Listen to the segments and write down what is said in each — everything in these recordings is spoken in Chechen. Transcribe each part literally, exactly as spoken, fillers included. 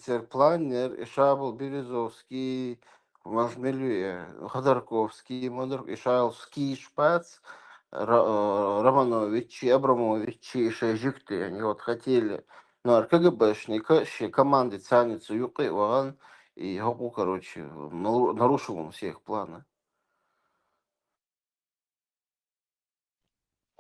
Цер планнер, ишабал Березовский, мажмелюе, Ходорковский, Модор-, ишал Скиш пац, Ра-, э, Романович, Абрамович, иша жюкты, они вот хотели. Но ар КГБшника, ши команды цаницу юкъы ваган, и хоку, короче, нару-, нарушил он все их планы.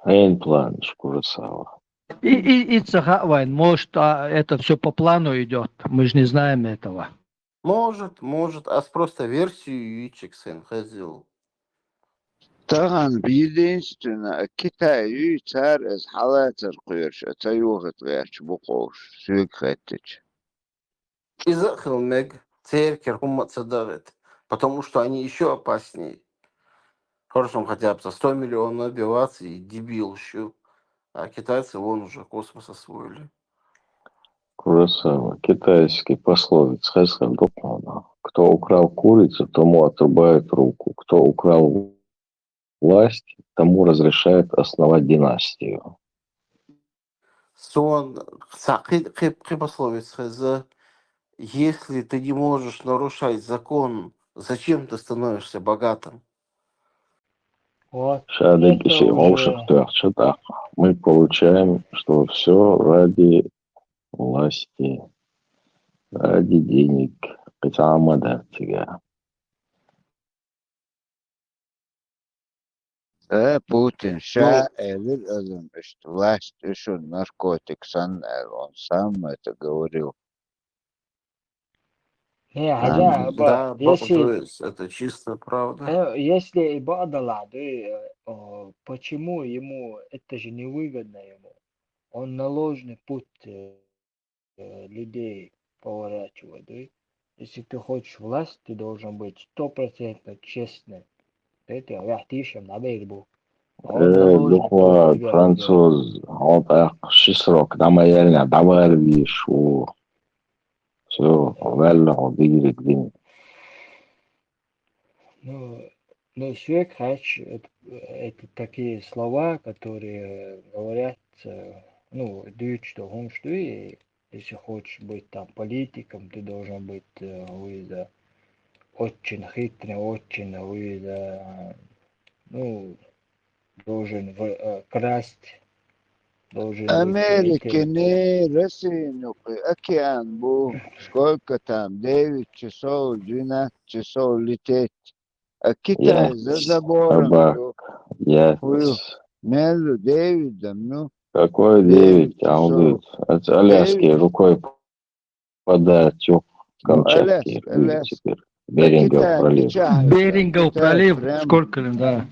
Эн план, шкура сава. И, и, и цаха вайн, может, а, это все по плану идет. Мы же не знаем этого. Может, может, а с просто версию ючек сэн хазил. Тахан единственное, Китай ю цар эс халацар куерш, а ца юхат герч букош, сюк хаттич. Иза хилмег, церкер хумма цадагет, потому что они еще опаснее. Хорошо, хотя бы за сто миллионов убиваться и дебил щу. А китайцы вон уже космос освоили. Курасава, китайский пословица, хазхар духовно. Кто украл курицу, тому отрубают руку. Кто украл власть, тому разрешают основать династию. Сон, са-, кы-, кы-, кы пословица хаза, если ты не можешь нарушать закон, зачем ты становишься богатым? Вот. Шадык это иши уже волшебство чудак. Мы получаем, что все ради власти, ради денег. Кытама дартига. Э, Путин, ну, ша элир азым, что власть, что наркотик, сан, э, он сам это говорил. Не, а, да, да, если, это чисто правда. Э, если и Бадалады, э, о, почему ему, это же невыгодно ему. Он на ложный путь, э, э, людей поворачивает, да? Если ты хочешь власть, ты должен быть стопроцентно честным. Это я тишем на бейрбу. Э, духва, француз, вот так, ши срок, дама яльна, дама яльна, шу. Всё, валлаху, бигрик дин. Ну, ну, свекхач, это, это такие слова, которые говорят, э, ну, дуть, что гумштуи, если хочешь быть там политиком, ты должен быть, э, уйда, очень хитрый, очень уйда, ну, должен в-, э, красть, должен быть, э, Америка эти не Россия, ну, океан был, сколько там, девять часов, двенадцать часов лететь. А Китай за забором. Yes, собак. Yes. Между девять, да, ну. Какой девять? Девять часов. А он говорит, от Аляски рукой подать, чё, ну, Камчатки, Аляска, Аляска. Теперь. Берингов пролив. Берингов пролив, сколько, да.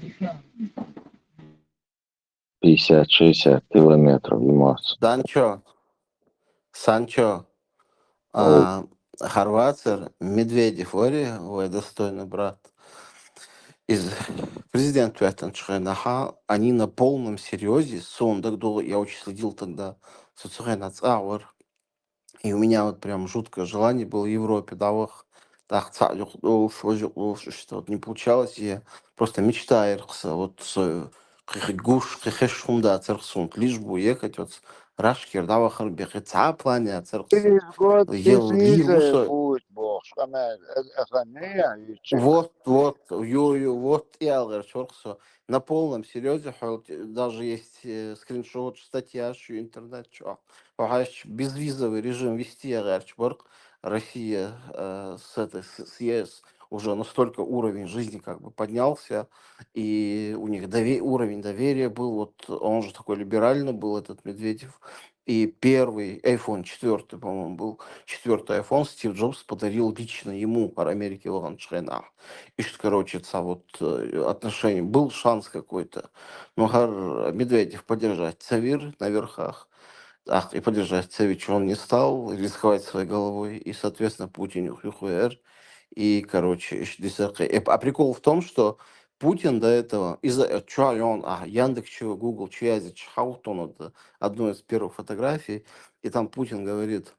Пятьдесят-шестьдесят километров, Димас. Санчо, Санчо, а, хорватцер Медведев, ори, ой, достойный брат. Из президент Веттеншхайнаха, они на полном серьезе, сон, так долго, я очень следил тогда, соцсетей на цауэр. И у меня вот прям жуткое желание было в Европе, да, вах, так, ца-, юх-, уф, уф, уф, что вот не получалось, я просто мечтаю, вот, с-, кых-, гуш, кыхеш хунда, церхсунт, лишь бы уехать, вот, рашкер, да, вахар бехе, ца плане, а церхс-, через год ел, без визы ел, будет, бог, шкамер, э, э, не, я, и чё? Вот, вот, ё, ё, вот, я, говорю, чёрхсо, на полном серьезе, хоть даже есть, э, скриншот, статья, что интернет, что, а, безвизовый режим вести, я, говорю, чёрх, Россия, э, с этой, с, с ЕС уже настолько уровень жизни как бы поднялся, и у них дове-, уровень доверия был, вот он же такой либеральный был, этот Медведев, и первый iPhone четвёртый, по-моему, был, четвёртый iPhone Стив Джобс подарил лично ему, ар Америке ваган шхена. И что, короче, ца вот, э, отношение, был шанс какой-то. Но гар Медведев поддержать Цавир на верхах, ах, и поддержать Цавич он не стал, рисковать своей головой, и, соответственно, Путин юхюхуэр, и, короче, ещё десятка. Э, а прикол в том, что Путин до этого, из-за, э, чё он, а, Яндекс, чего, Google, чья, Хаутон, это одну из первых фотографий, и там Путин говорит,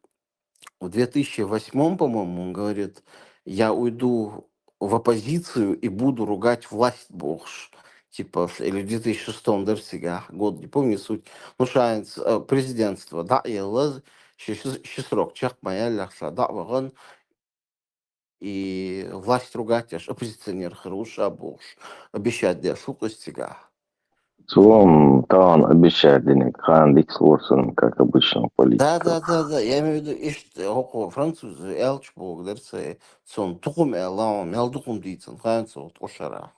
в две тысячи восьмом, по-моему, он говорит: «Я уйду в оппозицию и буду ругать власть, богш». Типа, или в две тысячи шестом, да, всегда, год, не помню суть. Ну, шанс, э, президентство, да, и лаз-, Ши, ши, ши срок чекх ма яьллехь, ша дӀа а вахана, и власть ругать деш оппозиционер хир ву ша бохуш, обещать деш ву-кх иза цигахь. Цо-м тахана обещать динарг хан дицлора цунна, как обычно, политиках. Да, да, да, да. Я имею в виду, иштта хӀокху француза аьлча боху дара цай, цунна тукхум аьлла, мел дукхум дийцина хаьнца ву ткъа шарахь.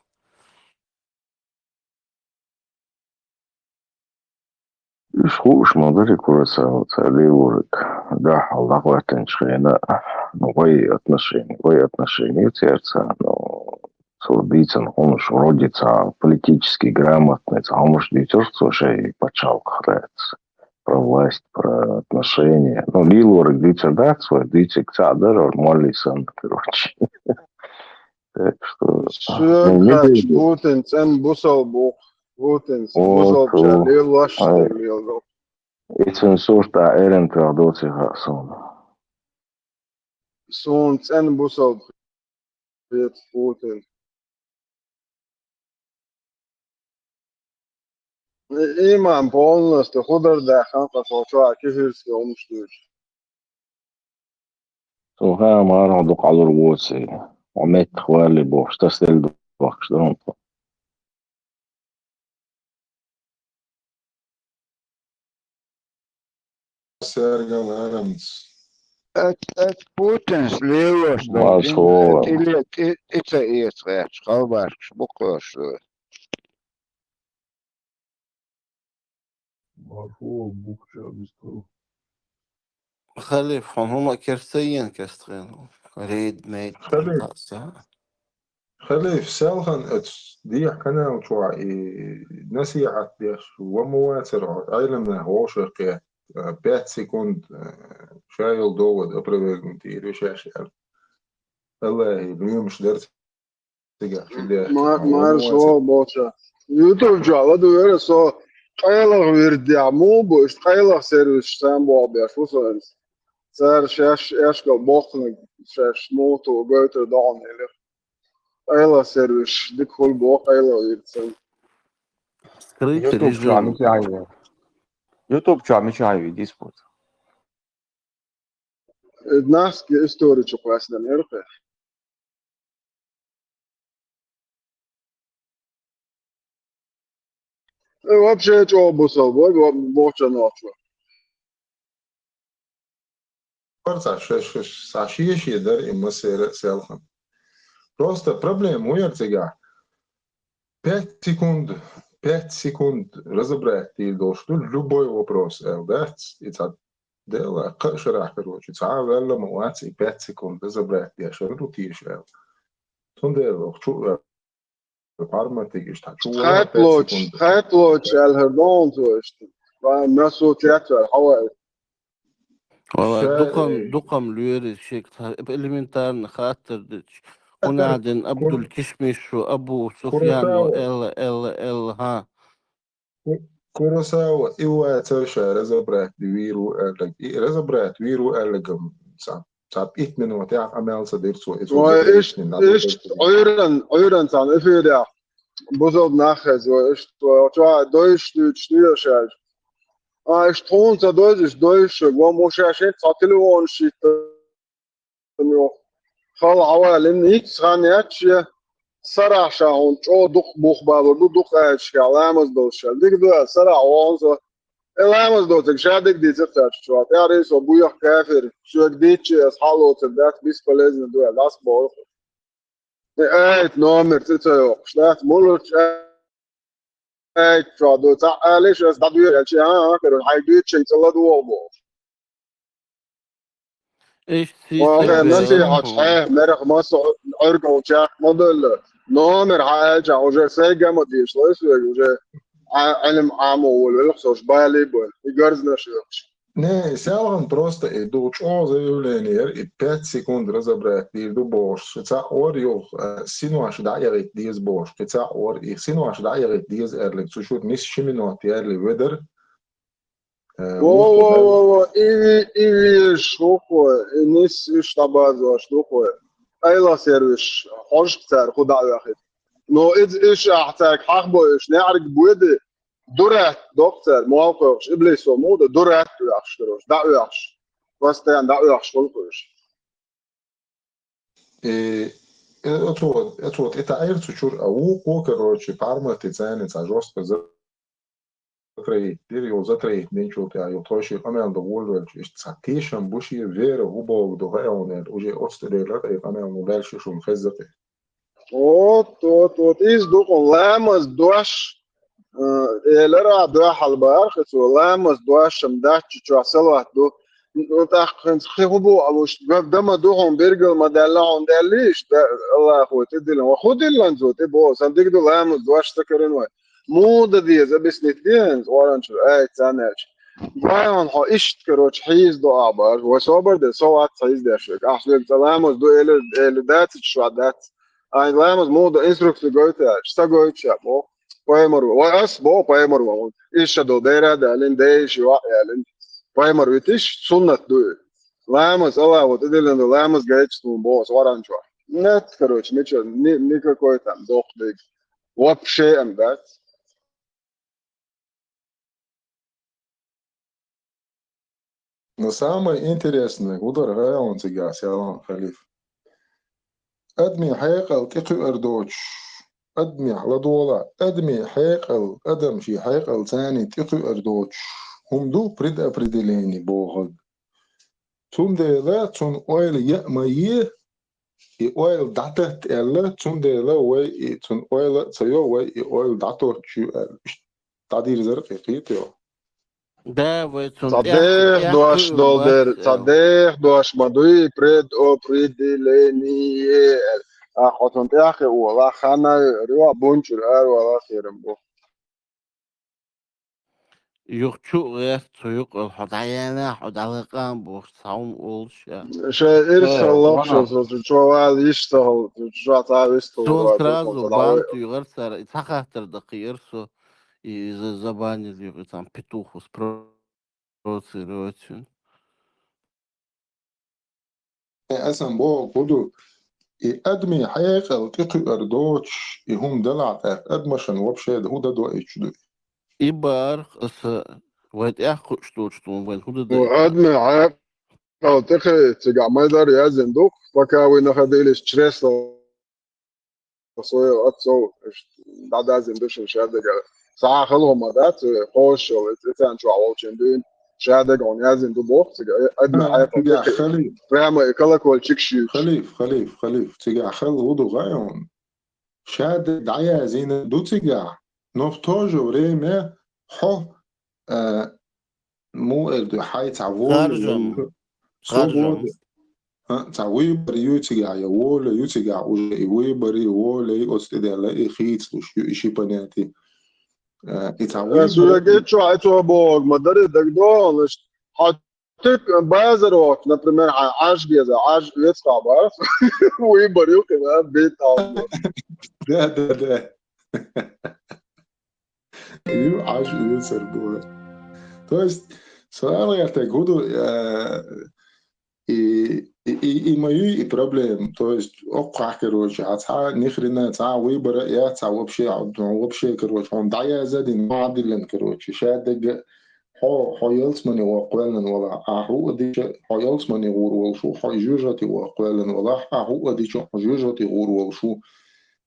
Уьш хууш ма дарий, Курасава, цара лелориг. Дахьал дӀахӀоьттинчу хенахь, ну, вай отношения, вай отношения церца, ну, цо дийцина хӀуманаш вроде цхьа политически грамотный, цхьа хӀуманаш дийцира цо шайн пачхьалкхах лаьцна. Про власть, про отношения. Ну, лелориг дийцар дац вай, дийциг цхьаъ дара, молли санна, короче. Так что, Соьга хаьттича, Путин цӀена бусалба ву. Путин бусалба ча лелош дерг леладо. И цуьнан сурт а эрантах доций хаьа суна. Суна цӀена бусалба хета Путин. И-, иман полностью худар даьккхина, ткъа со чохь кефирский хӀумаш дуьйцу. Цо хаьа, мархьа дукха Ӏалур воций, хьо меттах валлий бохуш, тасделла дохкуш ду хьуна тхо. Сергал Арамц. Эц, эц Путинс лелош долу Маршо. Тиле, тӀе, тӀе ца эца гӀерташ, халбашкаш бу кхоьруш ду. Маршо бухча бисту. Халиф, хьуна хӀума керста йен кест хьуна. Рейд, мейд, Халиф. Хаса. Халиф, селхана оцу дехьа канал чохь и насихьат деш, ва ма вацара хьо, Ӏеламнах вовшахкхетта, э, пять секунд, э, ша йолу довод опровергнуть йийр ю шаьш аьлла. Аллахье, лоьмаш дара цигахь шу деш. Ма-, ва ма марша вацара. Вон бохуча. YouTube чохь ладугӀура со къайлаха вирдехь, муха бу, иштта къайлаха сервисаш царна боху беш ву со хӀинца. Цара шаьш эшкал боккханиг, шаьш муха гойтур догӀу хилира. Къайла сервис, дика хуьлу боху къайла вирдзан. Скрытый YouTube чохь режим. Мичахь ю? YouTube чохь мичахь ю диспут? Э, нахски истори чу кхоьссина мера кхе. Э, вообще чӀогӀа бусалба, бо-, бо-, бохуча нохчо. Цхьа ше-, ше-, цхьа шен-шен дара и массеран а селхана. Просто проблема ву яра цигахь. Пять секунд, пять секунд разобрать дийр долуш ду любой вопрос, аьлла дац, и цхьа дела, кхаа шарахь, короче, цхьа а ваьлла ма вац, и пять секунд разобрать деш хир ду теша аьлла. Цундела ваха чу а ваьлла, парматиг иштта чу ваьлла пять секунд. Хаьтталочу, хаьтталочу аьлла хир ду хьуна цо иштта. Ва, масо тетвар, хьаваи. Валлай, ша, дукхам, э, дукхам лоьрий шега цхьа элементарно хаттар дича. ХӀунда аьлла Абдул Кишмиш шу, Абу Суфьян шу, Курасава. Элла, элла, элла, хьа. Ку-, Курасава, и вацара ша разобрать вийр ву аьлларг. И разобрать вийр ву аьлларгам цхьа, цхьа итт минотехь къамел ца дира цо. И цо ой, иш-, иш-, Ӏуьйран, Ӏуьйран цхьана эфирехь бусалба нах хеза, ой, иш-, чохь дойуш дуьйцуш дуьйш аьлча. А, иштта тхуна ца дойзуш, дойуш шу, ва мо ша шен цхьа телефонаш йиттина йоху. Хала хьавалина, йиц хан яц шен, сарахь ша хьуна чӀогӀа дукха бух балур ду, дукха аьлча ша ламаз долуш ша. Дика ду аьлла, сарахь вахана со. Э, ламаз доцург ша дика дийцира цаьрца чохь. ТӀаьхьарий со буьйху кафир, соьга дийцча аса хьалоцург дац, бесполезно ду аьлла, дӀасабохура. Э, айта номер ца, ца йоккхуш дац, муларчу айта чохь ду, цхьаъ алиш, аса дӀадоьху аьлча, а, а, короче, хьайн дуьйцучуьнга цӀа ладогӀа боху. Иштта сийсара. Вахана насихьат хьехь, мерах масса Ӏуьргал чекх ма делла. Номер хьан аьлча, уже сайга ма дийша, лой соьга, уже Ӏа-, Ӏилма Ӏамо волавелла, со уж балий бу, и гарзнаш йохуш. Не, селхана просто и ду чӀогӀа заявление яра, и пять секунд разобрать дийр ду бохуш, шу цхьаъ вара юха, э, синош дӀаэгӀийта деза бохуш, кхин цхьаъ вара, и синош дӀаэгӀийта деза аьлларг, цу шуьра нис ши минот яьлли ведар. Э, во, во, во, во, и ви-, и вижаш ву кхо, и нис уьш дӀабазош ду кхо. Къайла сервис, хьожуш цара хӀу дӀа а оьхуьйту. Но иза уьш ахь цаьрга хьахбо уьш, неӀарга боьду, дуьратта доккху цара, молла кхойкхуш, иблисо муха ду, дуьратта оьхуш, короче, дӀа а оьхуш. постоянно дӀаоьхуш хуьлу-кх уьш. Э, э, оцо, оцо тӀетаӀийра цу чуьра, а вукхо, короче, пармати царна цхьа жестко затроить дира, йо, затроить динчул тӀаьхьа, йо, тхойшиъ къамел дан волавелча, иштта цхьа тешам бу шен, вера хӀун бохург ду хаьий хьуна аьлла, уже оцу тӀе делира и къамел, ну, дальше шуна хеза-кх. Вот, вот, вот, иза ду-кх хьуна, ламаз дош, э, элира ахь дуьхьал бахара цо, ламаз дош-м дац, цу чохь салават ду. Ну, тӀаккха хӀинца кхин хӀун боху Ӏа луш, дан ма ду хьуна, бергал ма даьлла хьуна, даьллий иштта, Аллахо тӀедиллина. Ва хӀун диллина цо тӀе боху, сан дика ду, ламаз дош ца карийна вай. Муха дан деза, объяснить де хӀинца, Къуръан чуьра аят царна аьлча. Вай хьуна хьо иштта, короче, хьийзадо ахь бахара, вай собар де, со вац хьийзадеш верг. Ахь соьга цкъа ламаз ду, элира, элира дац, иш вац дац. Ай, ламаз муха дан инструкцию гойту аьлча, ца гойту ша боху. Пайхамар ву. Вай ас боху пайхамар ву. Иза ша долу дера а далийна, дайша ваъ ялийна. Пайхамар витиш, суннат ду и. Ламаз, Аллахо тӀедиллина ду, ламаз гайта суна боху, Къуръан чохь. Нет, короче, ничего, ни-, никакой там доккха диг. Вообще ам дац. Но самое интересное, хӀун дара хаьий хьуна цигахь, Селам Халиф? Адамийн хьекъал тӀекхуьур доцуш, адамех ладогӀалахь, адамийн хьекъал, адам шен хьекъал царний тӀекхуьур доцуш, хӀума ду предопределение бохург. Цундела цунна ойла яа ма е, и ойла дӀататта аьлла, цундела вай и цунна ойла а ца йо, вай и ойла дӀатоттуш ю аьлла. Иштта дӀадирзар кхин кхетайо. Да, вай цунна цхьа тӀехь, деха тӀехь дош кхуьур долу бац дер, цхьа аьлла. Деха дош ма дуй, предопределение аьлла. Ахьа хьо цунна тӀехь кхио, ла ханна а, рио а бунчуьра ара вала херам бу. Юха чу а гӀерта цу юкъал, хьо дӀаяьлла, хьо дӀалакъан бохуш, цхьа хӀума олуш а. Ша ирс Э, хьаллакхаш, вана. Со чу чо вала йиш ца хьал, чу чохь цхьа вист хьал Сон вала, сразу тӀаккха цхьа бан дӀавай. ТуьйгӀар цара, и цхьа хаттар даккхийра со, и за-, забанили юкъа, и цхьана петух спро-, спровоцировать вина. Э, асан боху, хӀун ду, и адамийн хьекъал тӀекхуьур доцуш, и хӀума далахь тӀаккха, адамашна вообще да хӀун дан доуьйтуш ду? И бахара аса, вай тӀехь кхуьуш доцуш ду, вайн хӀун дан Ву доуьйту? Адамийн хьекъал тӀекхуьу цигахь, ма дарра яздина ду, пока вы находились в чресла своего отца, дӀадазина ду шуна шадерг. Цхьа хала хӀума дац, кхозуш йолу, и цӀе царна чохь волчун дуьйна. Шадерг хьуна яздина ду боху цига, э, адамийн А, хьекъал цигахь тӀекхуьу. Халиф. Прямо эколокольчик шуьйцуш. Халиф, Халиф, цигахь хала хӀун ду хаьий хьуна? Шадерг дӀаяздина ду цигахь, но в то же время хьо, э, муха эр ду, хьайн цхьа воля Харжам. Ю. Харжам. Свобода. А, цхьа выбор ю цигахь, я воля ю цигахь, уже и выбор, и воля, и оцу тӀе даьлла, и хийцалуш ю, и ши понятие. Э, и цхьа Э, выбор. Суьртехь чохь а цо бохург ма дарра дагадогӀу, хьо тӀе базар вахча, например, хьайн Ӏаж деза, Ӏаж оьцу къа бара. Выбор ю кхин, а, бит алма. Да, да, да. Ю Ӏаж оьцур бу. То есть, со ала гӀертарг хӀун ду, э, и, и, и, и ма юй и проблема. То есть, оккхахь, короче, хьан цхьа ни хрена, цхьа выбора яц, цхьа вообще, вообще, короче, хьуна дӀаяза дина, ма диллина, короче, шадерг хьо, хьо ялсамане ваха кхоьллина валахь, ахь хӀуъа дича, хьо ялсамане гӀур волуш ву, хьо жоьжахати ваха кхоьллина валахь, ахь хӀуъа дича, хьо жоьжахати гӀур волуш ву.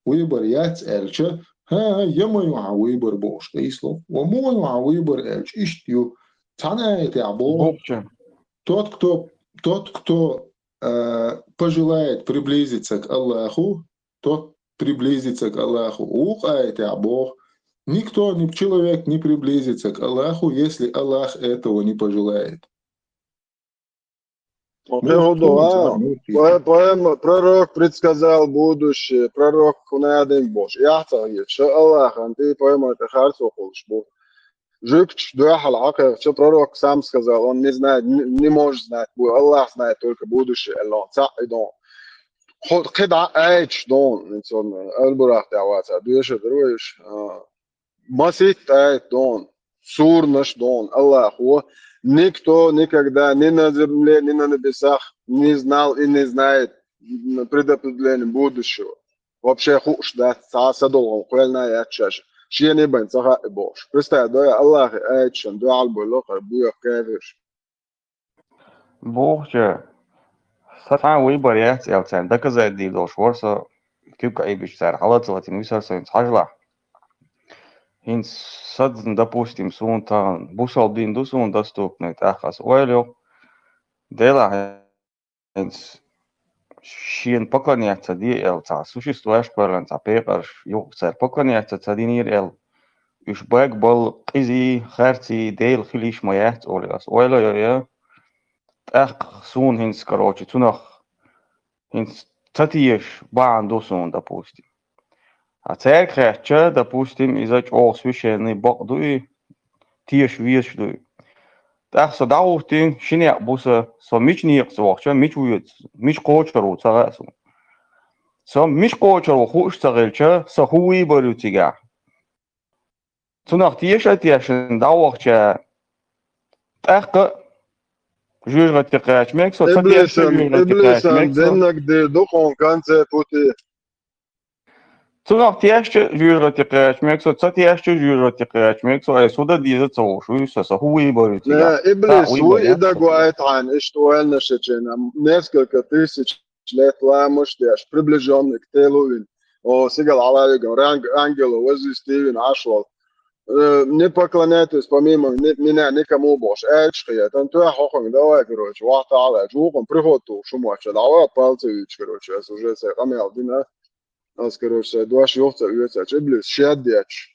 Выбор яц аьлча, хӀа, я ма ю хьан выбор бохуш къийсало, ва муха ю хьан выбор аьлча, иштта ю. Цхьана аятехь боху, В общем. Тот, кто, тот, кто, э, пожелает приблизиться к Аллаху, тот приблизится к Аллаху. Вукху аятехь боху, никто, ни человек не приблизится к Аллаху, если Аллах этого не пожелает. Окей, Ну, хӀун ду, хӀун а? Ду, По-, поэма, пророк предсказал будущее, пророк хӀун а дина бохуш. Яхь ца хеташ, ша Аллахьан тӀе поэма тӀе харцо хуьлуш бу. Жуьгташ дуьхьал хьакхайкхича, пророк сам сказал, он не знает, не, не может знать, бу-, Аллах знает только будущее, аьлла, цхьаъ и дон. Хо-, кхидӀа аьлча дон, ин сон Аль-Бурах тӀехь вацахь, доьшур дара вай уьш, а, масийтта аят дон, сурнаш дон, Аллахо, никто никогда, ни на земле, ни на небесах не знал и не знает предопределение будущего. Вообще хууш дац, цхьа а садолгӀа кхоьллина а яц шаьш. Шена бен ца хаьа бохуш. Представь, дой, Аллахе аяташна дуьхьал буьйлу кхара буьйха кафирш. Бохуча, са цхьа выбор яц аьлла царна доказать дийр долуш вара со, куьг Ӏийбича цара хьала ца латийна висар сайна хьажалахь. ХӀинца садзна, допустим, суна тахана бусалба дин ду суна доступный, тӀаккха ас ойла йо, Делахь хӀинца шена поклоняться де аьлла, цхьа существаш кхоьллина, цхьа пекъарш юкъа цара поклоняться ца динийра аьлла, уьш бага балла къизий, харций, Дела хила йиш ма яц олий, ас ойла йо я. ТӀаккха суна хӀинца, короче, цунах хӀинца ца теша бахьана ду суна, допустим. А цаьрга хаьттича, допустим, иза чӀогӀа священный бакъ ду и, теша везаш ду и. ТӀаккха со дӀахӀуттийна, ши некъ бу сан, со мича некъаца вахча, мича воьду, мича кхочур ву ца хаьа суна. Со мича кхочур ву хууш ца хилча, сан хӀун выбор ю цигахь? Цунах теша а тешна дӀавахча, тӀаккха а жоьжахате кхача мега со, ца тешча а Иблисан, жоьжахате кхача Иблисан мега со. Деннаг де ду хьуна конце пути. Цунах тешча а жоьжахате кхача мега со, ца тешча а жоьжахате кхача мега со, ай, суда деза ца хууш вуй со, сан хӀун выбор ю цигахь? Не, Иблис вуй, и дагваийта хьайна, иштта ойланашечен, несколько тысяч лет ламаш деш, приближённый к телу вина. О, сигал Ӏалавигам, ранг-, ангело возвестивина Ӏаш волу. Э, не поклоняйтесь помимо ни-, меня никому бохуш, аьлча хиятан, тоьхьа хӀокхуьнга давай, короче, вахта Ӏалаьча, вукхун приход тухуш хӀума вача, давай палца вича, короче, ас уже сайн къамел дина. Ас, короче, сайн дош юха ца оьцача, иблис шед дечу,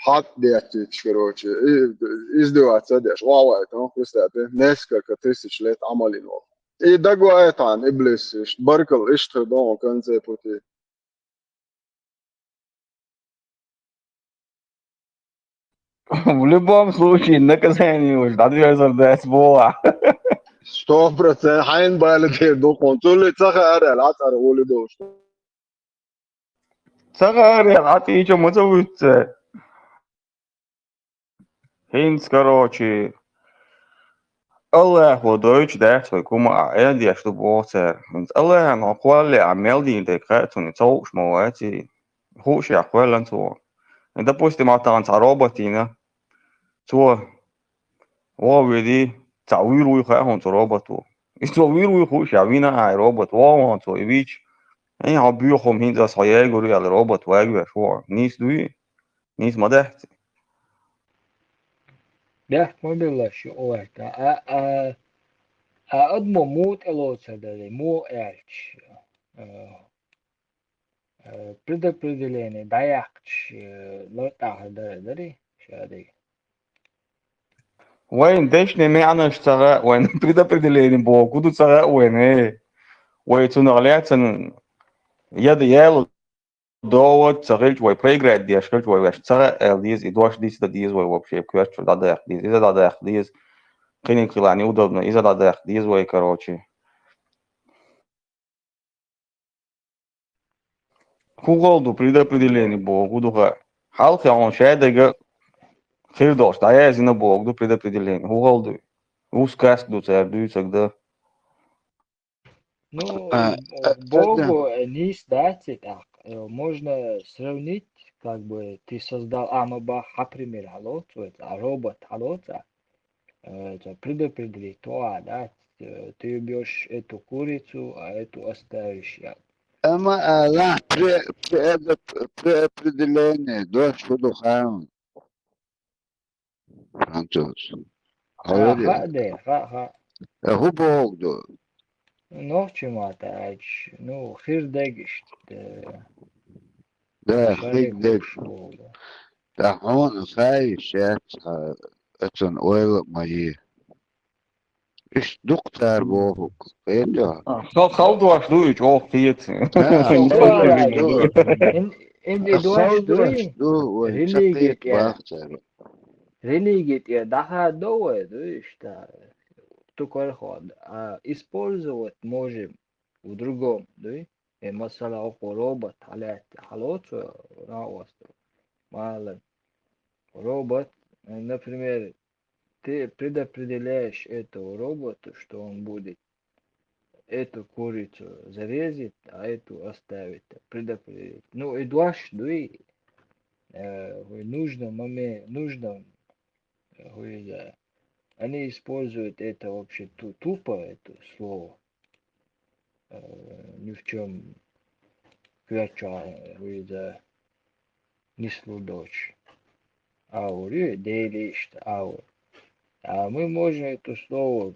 хьатӀ деттича, короче, и, издеваться деш, валлахӀи, там, представь, несколько тысяч лет Ӏамалин волу. И дагваайтан, иблис, ишт, баркал, ишт хир догӀун конце пути. В любом случае, наказание уж дӀадоьрзур дац боху ахь. Сто процент хьайна бала дер ду хьуна. Цуьллий ца хаьара аьлла, Ӏа цӀара гӀули долуш. Ца хаьара аьлла, Ӏа тӀийча ма ца вуьту цара. ХӀинца, короче, Аллахо дойтуш дац вай кума а, Ӏен деш ду боху цара. ХӀинца Аллахьан хьо кхоллале а мел дийна дерг хаьа цунна, ца хууш ма вац и. Хууш а кхоьллина цо. И, допустим, ахь тахана цхьа робот йина, цо вогӀу вийрий, цхьа вуьйр вуй хаьа хьуна цу робото. И цо вуьйр вуй хууш а вина а и робот, вогӀу хьуна цо и вийча, хьо боьха хӀума хӀинца аса хьо яйгур ю аьлла робот вагавеш вогӀу. Нийса дуй? Нийса ма дац? Бехк ма билла ши оьрта. А, а, а адамо муха тӀелоцур дара, муха аьлча, а, а, предопределение дӀаяьккхича, а, лартӀахьар дара дарий, шадерг? Вайн дешнийн маьӀнаш ца хаьа, вайн предопределение боху ду ца хаьа вайн, э. Вай цунах лаьцна яда яьлла довод ца хилча, вай проиграть деш хилча, вай ваьш ца хаьа аьлла деза, и дош дицдан деза вай вообще, коьртачуьра дӀадаккха деза, иза дӀадаккха деза, кхиниг хила неудобно, иза дӀадаккха деза вай, короче. ХӀун гӀал ду предопределение боху, хӀун ду хаьа? Хьалхе хьуна шадерг хир долуш дӀаязйина боху ду предопределение. ХӀун гӀал ду? ХӀун сказка ду цара дуьйцург дан? Ну, А, э, Богу, э, нийса дац и тӀаккха. Э, можно сравнить, как бы ты создал, а, ма бахьа, хьан пример хьалоцу вай, а робот хьалоцу, а, э, это предопределить, то, а, да, э, ты убьёшь эту курицу, а эту оставишь, я. Амма Аллах пре-, пре-, предопределение, дош хӀун ду хаьа? Француз. Хьо Ха, велира? Хаьа де, хаьа, хаьа. Э, хӀун боху ду? Нохчийн маттахь аьлча, ну, хир дерг иштта, э, Да, шарик хир дерг. Бохуш боху, да. Да, хьуна хай шаьц, а, оцун ойла а ма йи. Иштта дукха цара бохург, кхетий хьо? А, хал-, хала дош ду и чӀогӀа кхета. Да, хала дош ду. Ин-, инди дош ду, хала дош ду, вай религи тӀе. Бах цара. Религи тӀе даха до вай, ду иштта. Ту корход, а, использовать можем в другом, ду? Э, масала, око робот, хьалаьтта, хьалоцу, на остро. Малан. Робот, э, например, ты предопределяешь этого робота, что он будет эту курицу зарезать, а эту оставить, предопределить. Ну, и дош ду и, э, в нужном моме-, нужном, э, в, э, Они используют это вообще ту- тупо, это слово. Э, ни в чем кверча, э, не слудоч. Аури, делишт, аур. А мы можем это слово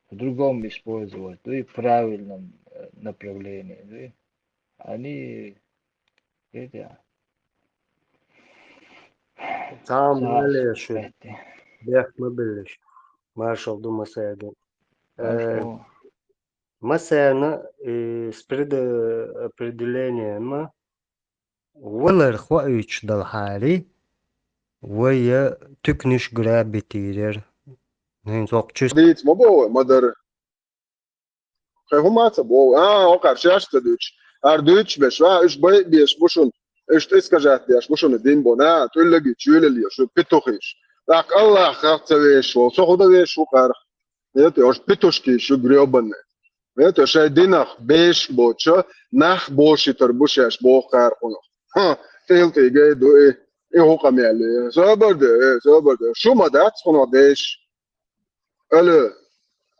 в другом использовать, ну и в правильном э, направлении. Ну и они это Цхьаьна саас малеша бетти. бехк ма биллаш. Маршал ду массаьрга. Э, Хорошо. Массаьрна, э, с предопределением валар хоуьйтуш дала хьари, вай я туькнуш грабитийрер. Нин сокчусь. Дийца ма бо вай, ма дара. Хай хӀума ца бо вай. А, окхар шаьш ца дуьтуш. Ар дуьтуш беш, ва, уьш бай беш бу шуна. Уьш искажать деш бу шуна дин бу. На, тӀуллаги чуьлал я, шу петухиш. ТӀаккха Аллах хах ца веш вол. Со худа веш ву карх. Это уж петушки шу грёбаные. Это шай динах беш боча, нах бошитар бу шаьш бох кархунах. Ха, тил тиге ду и, и хукам яли. Собар де, э, собар де. Шу ма дац хунах деш. Алло,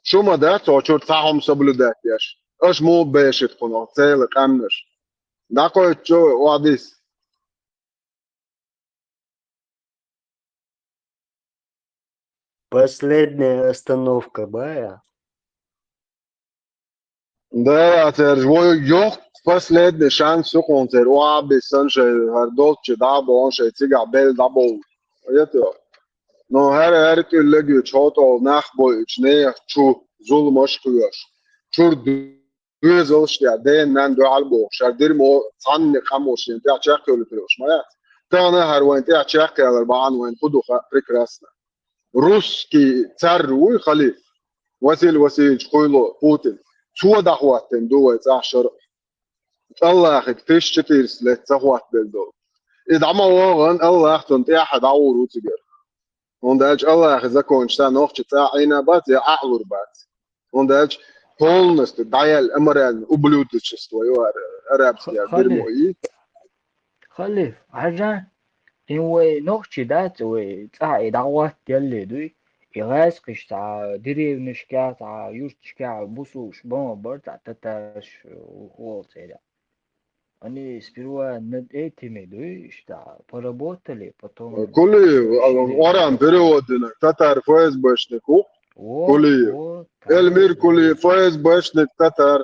шу ма дац, о чур цхьа хӀума соблюдать деш. Аш мо бешит хунах, цела къамнаш. Дакой чо, вадис. Последняя остановка бая. Да, церж, вой, йох, последний шанс сукун цер, уаби сан шей, хар долчи да бон шей, цига бел да бол. Это. Но хар хар тюллеги чот ол нах бой, уч не чу, зулмаш куеш. Чур дуезалш я, ден нан дуал бо, шар дир мо, цанни камош, я чак кёлю трёш, моя. Тана хар вайн, я чак кёлю бан вайн, худуха, прекрасно. Русский царь вуй халиф, Василий Васильевич хуйло Путин, цо дахваттен ду вай цӀа шар. Аллахик тысяча четыреста лет ца хватбел ду. И дама воган Аллах тун тӀяхьа даур уцигер. Он дальше Аллах закончится нохчи цӀа айна бац, я ахлур бац. Он дальше полностью даял аморальное ублюдочество, ю ар-, арабский, Ха- я дерьмо халиф. и Халиф, хьажа, ин вай нохчи дац, вай цӀа и дӀагӀоттаялле дуй, и гӀаьскхиш цхьа деревнашка, цхьа юрташка бусулш бан бар, цхьа татарш, э, хол цӀера. Они сперва над этими, дуй, что поработали, потом Кулиев, решили орам переводина, татар ФСБшник, у? Вот, Кулиев. вот, Эльмир вот, Кулиев, ФСБшник, татар.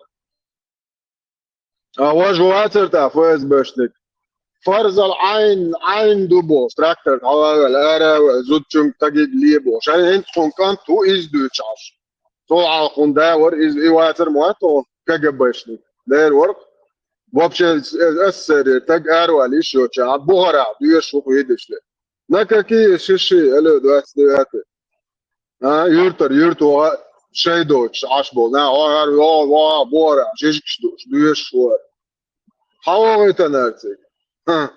А ваш вацар та ФСБшник. Фарзал айн, айн дубо, трактор, халавел, аравел, зудчунг тагиг лебо. Шай энт хун канту из дучаш. Сол алхун да вар из и вацар муато КГБшник. Дер вар. Вообще, э, СССР, так арвал ещё ча, а Бухара, дуеш шух видишли. На какие шиши, алло, двадцать девятый. А, юртар, юрт, ва, шайдоч, аш бол. На, ва, ва, ва, бора, шишкш душ, дуеш шуар. Хавагы танарцик. Ха.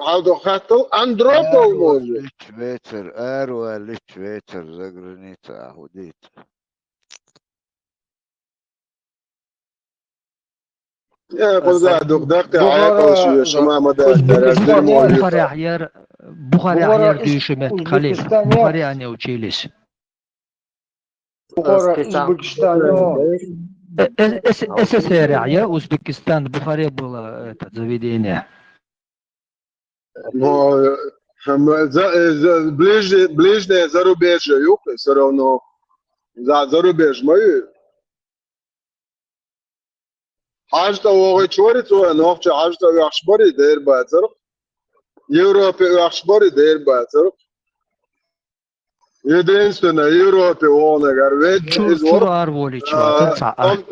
Хавдо хаттал Андропов може. Лич вецер, арва лич вецер за граница ахудит. Э, куда дух дак, Бухара, а я шума мада, Узбекистан, дерьмо. Бухаря, Бухаря Бухара дюшимет Узбекистан Халиф. нет. Бухаре они учились. Бухара, Узбекистан, ну, Э, э, эс- СССР, я Узбекистан, Бухаре было это заведение. Но, э, м, за, э, за, ближнее, ближнее зарубежье юг, все равно. За, зарубеж мои. Хьажта вогы чори цо, нохча хьажта вяхш бари, дер бацар. Европе вяхш бари, дер бацар. Единственное, Европе вогнагар вед Чур, из чур вор. ар волич А, ватса. А, ав-,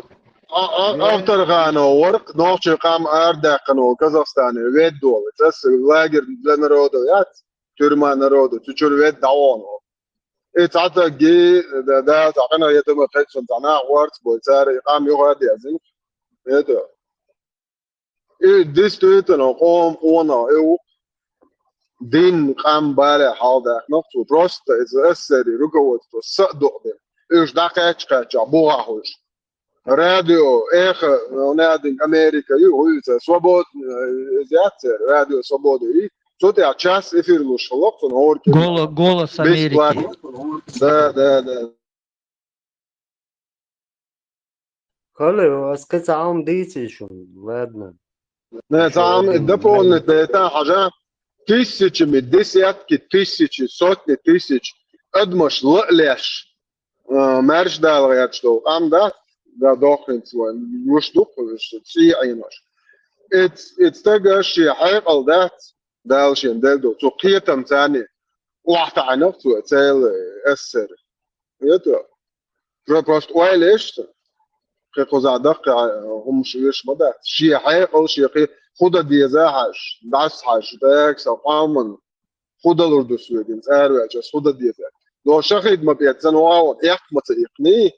а, а, автор хана вор, нохча кам ар даккан вол Казахстане, вед дол. Цас лагерь для народа, яц, тюрьма народа, цу чур вед давон вол. И цата ги, да, да, цакана етама хэтсон тана варц бой, цари кам юга дязин. Это. И действительно, ком кона, и у-, дин кам бале халдах нохчу, просто из СССР руководство садоде. И уж да кач кача, буга хуш. Радио, эхо, ну, не один Америка, и хуйца, свободная, э, радио свободы, и Цу тӀехь час эфир луш хилла-кх цунна гӀора кӀира. Голо-, «Голос Америки». Бесплатно. Да, да, да. Хала, ас кхин цхьа хӀума дийций шуна, ладно. Не, цхьа хӀума дополнить дайта хьажа, тысячами, десятки тысяч, сотни тысяч адамаш ла а леш, а, маьрша Дала гӀерташ долу къам дац, да, дохкинца вайн, гуш ду-кх уьш, цӀий Ӏенош. Эц-, эц стага шен хьекъал дац, Дала шен делла долу, цу кхетам царний охьатаӀийна-кх цо, цел эссер. Это, про-, просто ойла еш цу. Кхин кхузахь даккхий хӀумаш веш ма дац. Шен хьекъал, шен кхи-, хӀун дан деза хьажа, дӀаса хьажа, дага сан къоман, хӀун далур ду соьга, цӀа араваьлча, ас хӀун дан деза. Но шахид ма пеццан вагӀо, эккха ма ца иккхиний,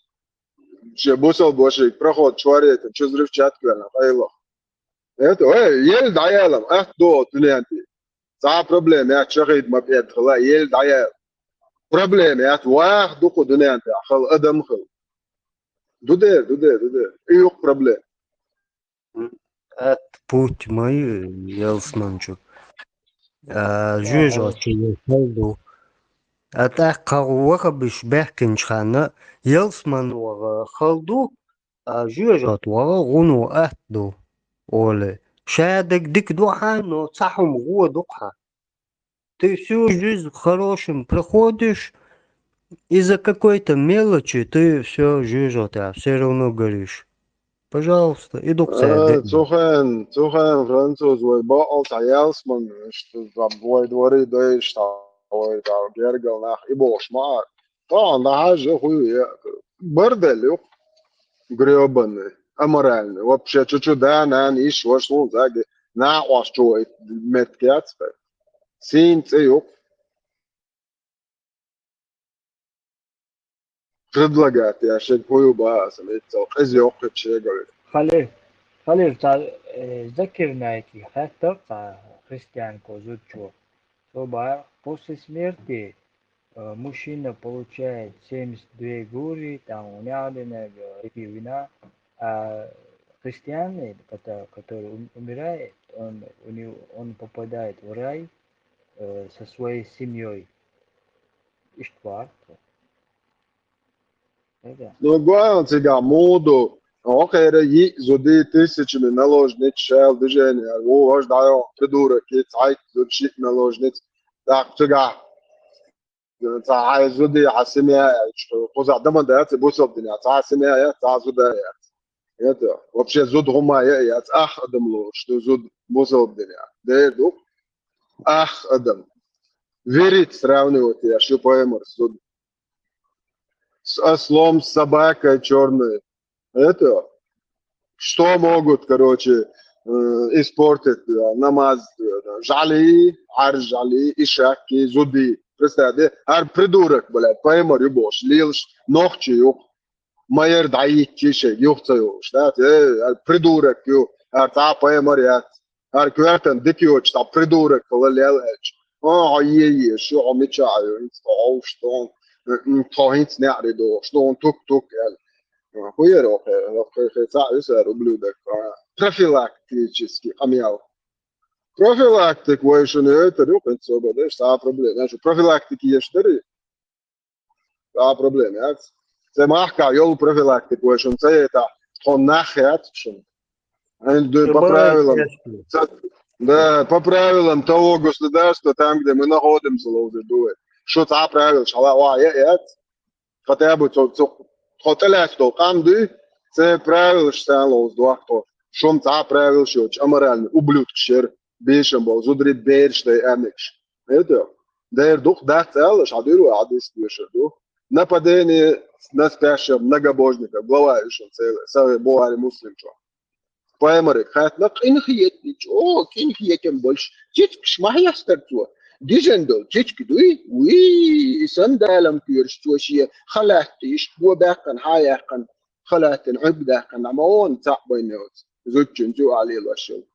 шен бусалба вашига проход чорета, чу взрывчатка ваьлла къайлаха. Это, ой, елла дӀаялам, атта ду оцу дуьнен тӀе. Цхьа а проблема яц, шахид ма пӀедда хила, елла дӀаяла. Проблема яц, ваха ду кху дуьнен тӀехь хала адам хила. Ду дера, ду дера, ду дера. И ю-кх проблема. Атта путь ма ю ялсманчу. А, жоьжахати хала ду. А тӀаккха ваха беш баьхкинчу ханна ялсман ваха хала ду, а жоьжахати ваха гӀуно атта ду, олий. Шадерг дика ду хьан, но цхьа хӀума гӀо ду-кх хьан. Ты всю жизнь в хорошем проходишь, из-за какой-то мелочи ты всё, жоьжахати, всё равно горишь. Пожалуйста, и ду-кх цара. Э, деана. Цу хенахь, цу хенахь француз вай бакъал цхьа ялсман, иштта, там, вай дворе дайша, там, вай, там, гергара нах, и бохуш ма Ӏа. Тахана дӀахьажа, хуй, я, бордель ю-кх. Грёбаный, аморальный. Вообще, чу-чу да, нана, йиша, ваша, суна, заги, накъош чу вай меттиг яц хӀара. Сийна цӀе ю-кх. Предлагать яшерг хӀун ю боху аса, меца, къиза йоккхуьйту шегара. Халиф, Халиф, цхьа, э, Закир Найки хаьттира цхьа христианко зудчо. Цо боху, после смерти, э, мужчина получает семьдесят две гури, там, у неаденег, э, реки вина, а христианин, кото-, который ум-, умирает, он, у него, он попадает в рай, э, со своей семьей. Иштта вац. Ну, гуайна цигахь муха ду, хӀокхеран йиъ зуда тысячами наложниц шайла движение, ву важа дӀайо, придурок, и цхьайтта зуда шиъ наложниц, тӀаккха цигахь цхьа хьайн зуда, хьан семья, кхузахь дан ма дац, бусалба динехь, цхьа семья яц, цхьа зуда яц. Это, вообще зуда хӀума я, яц, ах адам лоруш ду, зуда бусалба динехь. Дера ду, ах адам. Верить сравнивать еш ю пайхамар зуда. С ослом, с собакой чёрной. Это, что могут, короче, э, испортить, да, намаз, да, жали, ар жали, ишаки, зуди. Представь, да, ар придурок, блядь, пайхамар ю бохуш, лелаш, нохчи ю. Ма яра дӀайитчи шайга, юха ца йолуш, да? Э, ар придурок ю, ар цхьа пайхамар яц. ХӀара коьртана дика йоцуш цхьа придурок хила лел аьлча. А, хьо е-е, шу хьо мичахь ю, хӀинца тхо хьовш ду, м, тхо хӀинца неӀаре дохуш ду, тук-тук аьлла. А, хӀун яра хӀокхе, хӀокхе, хӀокхе цхьаъ ю сара ублюдок. А, профилактический къамел. Профилактик вай шуна йойтар ю, хӀинца собар деш, цхьа проблема. Аша профилактики еш дарий? А, проблема яц. Цхьа махкахь йолу профилактика вай шуна ца яйтахь, тхуна нах яц шуна. Хьайна дуй по правилам. Да, по правилам того государства, там, где мы находимся, ловзар ду вай. Шу цхьа правилаш хьала охьа яц. Хотя бы цо, цо, тхо тӀелаьцна долу къам дуй, церан правилаш царна ловза дохко. Шуна цхьа правилаш йоцуш, аморальный ублюдкаш яра, бешан болу, зударий бераш дай амекаш. Это, дера дукха дац аьлла, ша дуьйр вай хьадис доьшур ду. Нападение на спящего многобожника, глава ишин целый, Сахих Бухари Муслим чу. Пайхамариг хаьттина, къинхетам, о, къинхетам болуш, цицкаш ма хьестар цо. Дижина долу цицка дуй, уй, и сандалам коьрташ цо шен халатта иштта го баьккхина, хьа яьккхина, халаттина Ӏуьрг даьккхина, ма вон цхьаъ байна йоцу, зудчуьнца юкъахь лелош йолу.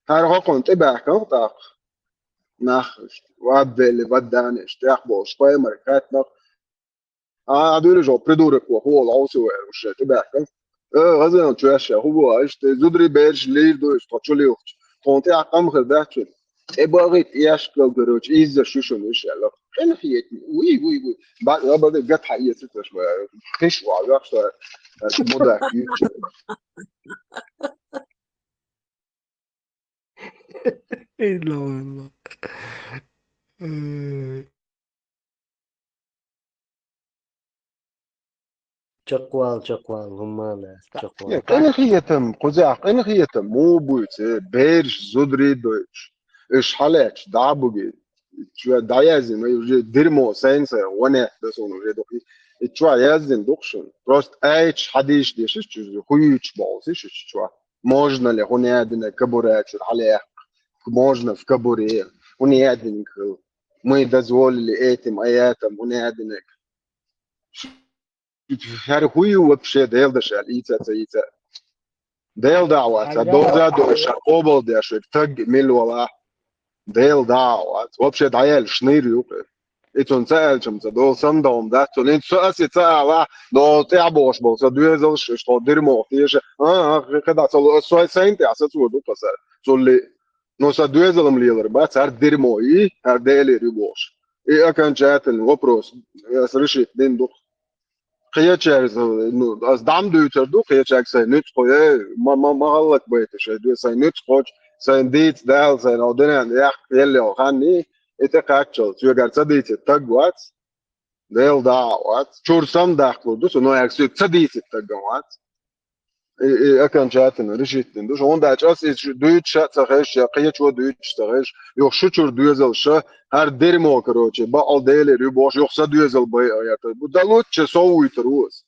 ХӀара хӀокхунна тӀебаьхкина тӀаккха. Нах, вадвели, вадданеш, тӀехболуш, пайхамариг хаьттина, а, дуьйла жо, придурок ву, хӀу волу хьовсу вай, уьш шайн тӀебаьхкина. Э, гӀазан чу ваьшша, хӀу бу, иштта, зударий бераш лийр ду, иштта, тхо чу лилхча. Тхуна тӀехь къам хир дац чуьра. тӀебагӀийта, эшкал, короче, изза шу шуна иша аьлла. Къинхетам, уй, уй, уй. Ба-, ба-, ба-, гатхьа эцаташ ма, хиш ва, вахта, мудак юч. Илла, илла. Э. Чакхвал, чакхвал, хӀумма а лаьцна, чакхвал. Э, къинхетам, кхузахь къинхетам, муха буьйцу, э, бераш зударий дойуш. Уьш хьалаьцча, дӀа а бугий. Чу дӀаяздина, уже дерьмо, сайн-сайн, гӀо нетта да суна уже дукха. И чу яздина ду-кх шуна. Просто аяташ хьадийша дезаш, чу хӀуьйцуш болуш, иш чу. Можно ли, хӀун яздина кабура чуьра хьалаяккха? Можно в кабуре. ХӀун яздина хила? Мы дозволили этим аятам, хӀун яздина? ХӀара хӀу ю вообще Делан дашал ийца ца ийца? Делан дӀа а вац, а доза а дозуш, къобал деш верг таг мила валахь. Делан дӀа а вац. Вообще дӀаяьлла шнайр ю-кх. И цунна ца аьлча-м ца долу, сан догӀум дац цунна. ХӀинца со аса и ца алахь, но тӀаьхьа бохуш болу сан доьзалш, уьш тхо дерьмох теша. А, а, кхидӀа ца ло, аса со сайн тӀехь сацор ду-кх аса, цул и. Но сан доьзал-м лелар бац, хӀара дерьмо и, хӀара Делера ю бохуш. И окончательный вопрос, аса решить дина ду-кх. Кхечаьрга, ну, аса дӀа-м дуьйцур ду, кхечаьрга сайн нуьцкъо, э, ма, ма, ма гӀаллакбайта шайн дуьйцу, сайн нуьцкъочу, сайн дийца Дала, сайн хьо дуьненна яккха елла йолу хан и, и тӀе кхаччалц, соьгара ца дийцийта таг вац, Делан дӀа а вац, чуьра самадаккхалур ду со, но аьлла соьга ца дийцийта таг а вац. И, и окончательно решить дина ду шу. ХӀунда аьлча аса иза шу дуьйцуш а ца хезаш, я кхечо дуьйцуш а ца хезаш, юха шу чуьра доьзалш а, хӀара дерьмо, короче, бакъал Делера ю бохуш, юха сан доьзал бай а яр. Да лучше со вуьйтур ву аса.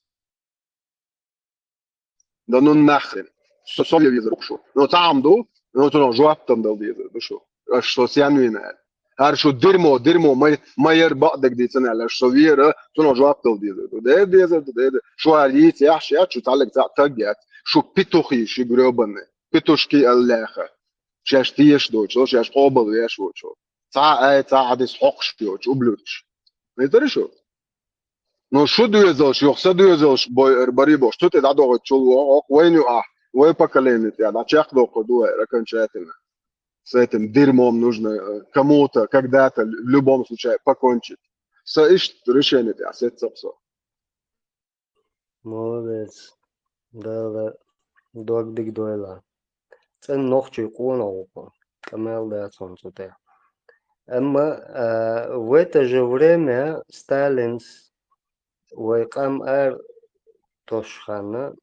Да ну нахрен. Со, со везар ву шу. Ну, цхьа хӀума ду, ну, цунах жоп там дала дезар ду шу. Аша со сен вина аьлла. ХӀара шу дерьмо, дерьмо, ма, ма яра бакъдерг дийцина аьлла, аша со вера, цунах жоп дала дезар ду. Дера дезар ду, дера. Шу хӀара йийца яхьаш яц, шу цхьаллиг цхьаъ таг яц. Шу петухи, шу грёбаные. Петушки аьлла лаьхна. Шаьш теша доцуш, шаьш къобал веш воцуш. Цхьа а ай, цхьа а хьадис хьокхуш йоцуш, ублюдкаш. Везара шу? Ну, шу доьзалш, юха сан доьзалш бой, эр барий бохуш, цу тӀе дӀадохуьйтучул ву, оха вайна ю ахь, вай поколение тӀе дӀа чекхдоккхур ду вай окончательно. С этим дерьмом нужно, э, кому-то, когда-то, в любом случае, покончить. Сан иштта решение тӀехь сеццакх со. Молодец. Дала дог дика дойла. ЦӀена нохчий къонах ву-кх, къамел дац хьуна цу тӀехь. Амма, а, в это же время Сталинс вай къам ара тосуш ханна,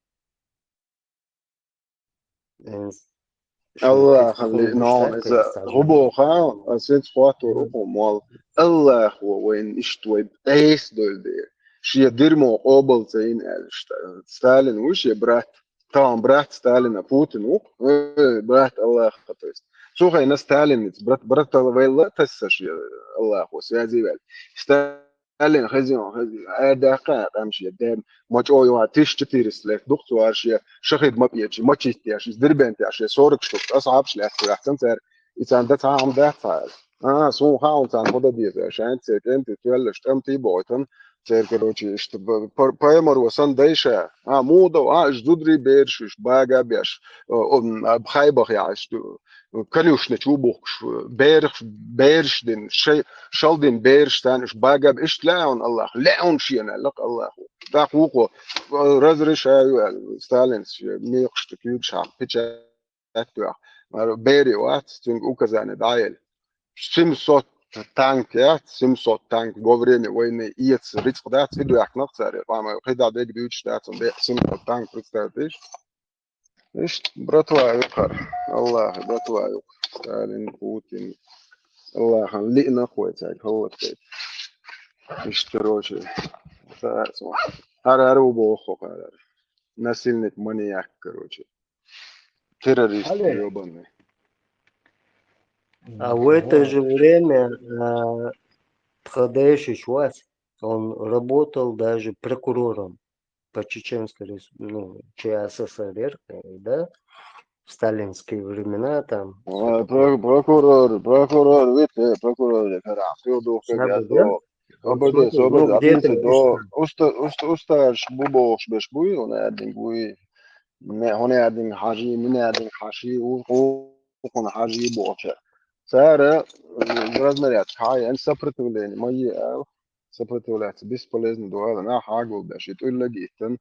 ин-, Аллахьан лиъна иза хӀун боху, аса хӀинца хоттур ву-кх хьуна молла. Аллахьо вайна иштта вай Ӏеса дойла дера. Шен дерьмо къобал ца йина аьлла, Сталин ву шен брат. Тахана брат Сталина Путин ву-кх, э, брат Аллаха, то есть. Цу хенахь Сталиница брат, братал вайла а тасса шен Аллахо связи ваьлла. Сталин хезийна, хезийна, аьрдаккха а къам шен ден, ма чӀогӀа юха тысяча четыреста лет ду-кх цу ара шен шахид ма печи, ма читтеш, иза Дербент тӀехь шен сорок штук асхьабаш лаьцна ваьхна цара, и царна дан цхьа хӀума дац цара. А, суна хаьа, царна хӀун дан деза, шайна церан кӀентий тоьллаш, тӀамтий бохуьйтан, церан, короче, иштта б-, п-, пайхамаро санна дайша, а, муха до, а, уьш зударий бераш, уьш бага беш, о, о, м, а, хайбах яхьаш, конюшня чу бухкуш, бераш, бераш дина, шай-, шал дина бераш царна уьш бага беш, иштта лаьа хьуна Аллах, лаьа хьуна шена аьлла-кх Аллахо. ТӀаккха вукхо, разрешаю аьлла, Сталинца шен мекхашка куьйгаш хьа, печать Аьтту яхь. Мара бере вац, цуьнга указание дӀаелла. Семьсот танк яц, семьсот танк во время войны эца рицкъ дац, и доьхкинарг цара, къамел, кхидӀа дерг дуьйцуш дац, де семьсот танк, представьте. Иштта братва юкъара, Аллахьа братва юкъа. Сталин, Путин. Аллахьан лиънарг вай цаьрга хӀаллакдайта. Иштта, короче, цара, хӀара, хӀара ву боху, хӀара. Насильник, маньяк, короче. Террорист ёбаный. А в это же время, а, тхан дайшич вац, он работал даже прокурором по Чеченской рес-, ну, Ч С С Р, да, в сталинские времена там. А, про-, прокурор, прокурор, вице-прокурор, я когда, всё, дух, как я, да? Обалдеть, ну, обалдеть, где-то обалдеть, да. Уста-, уста-, усташ бу бохуш беш буй, хӀун аьлла динг буй. Не, хӀун аьлла динг хьажий, мин аьлла динг хьажий, у-, у-, хӀун хьажий бохуш. Цара, э, разнарядка хьаяьнна, сопротивление ма е аьлла, сопротивляться бесполезно ду аьлла, нах хьагулбеш, и тӀуьллаг иттан,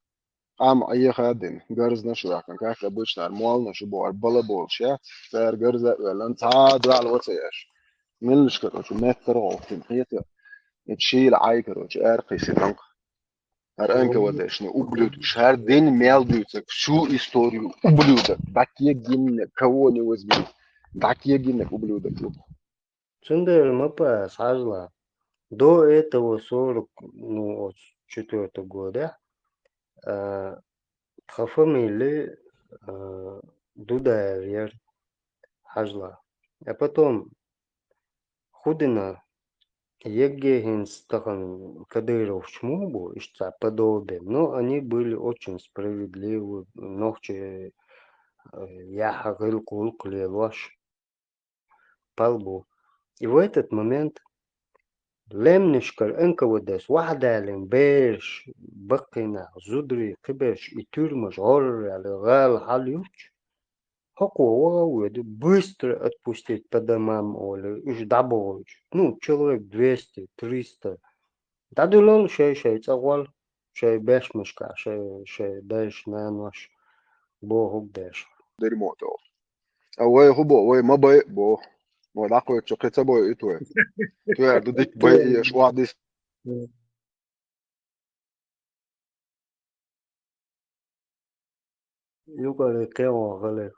къам Ӏеха а дина, гарзнаш а ваьккхина, как обычно, ара молланаш а бу, ара бала болуш яц, цара гарза а оьллина, цхьа а доьлла ца еш. Меллаш, короче, меттара гӀовттина хета, и шийла Ӏай, короче, ара кхийсина. Ара Н К В Д-шна ублюдок, шаьра дина мел дуьйцург, всю историю ублюдок, дӀакегиннарг, кого не возьми, дӀакегиннарг ублюдок ю. Цундела ма пас хьажала. До этого сорок, ну, вот, четвёртого года, а, тхан фамили, а, Дудаев яра, хьажала. А потом хӀун дина, ЕГЭ хӀинца тахана кадыровцы муха бу, иштта цхьа подобие, но они были очень справедливы, нохчий, э, яхьа гӀиллакх-гӀуллакх лелош. Пал бу. И в этот момент лаьмнашкара Н К В Д-с вахьа далийна бераш, баккхийнах, зударий, кхиберш, и тюрьмаш гӀорра яьлла, гӀала хьалъюьтуш, хӀокхо ваха а воьду, быстро отпустить по домам олий, уьш дӀабохуьйтуш. Ну, человек двести, триста. ДӀадуьллал шай-шай цӀа гӀолла, шай бешмашка, шай, шай дайша, наноша бохург деш. Дерьмо тӀе. А вай хӀун бо, вай ма бай а бо. Вай дӀакхоьчу кхин ца бой ит вай. Туьяр ду дика бай и шух дис. Юкъара кхин вахале.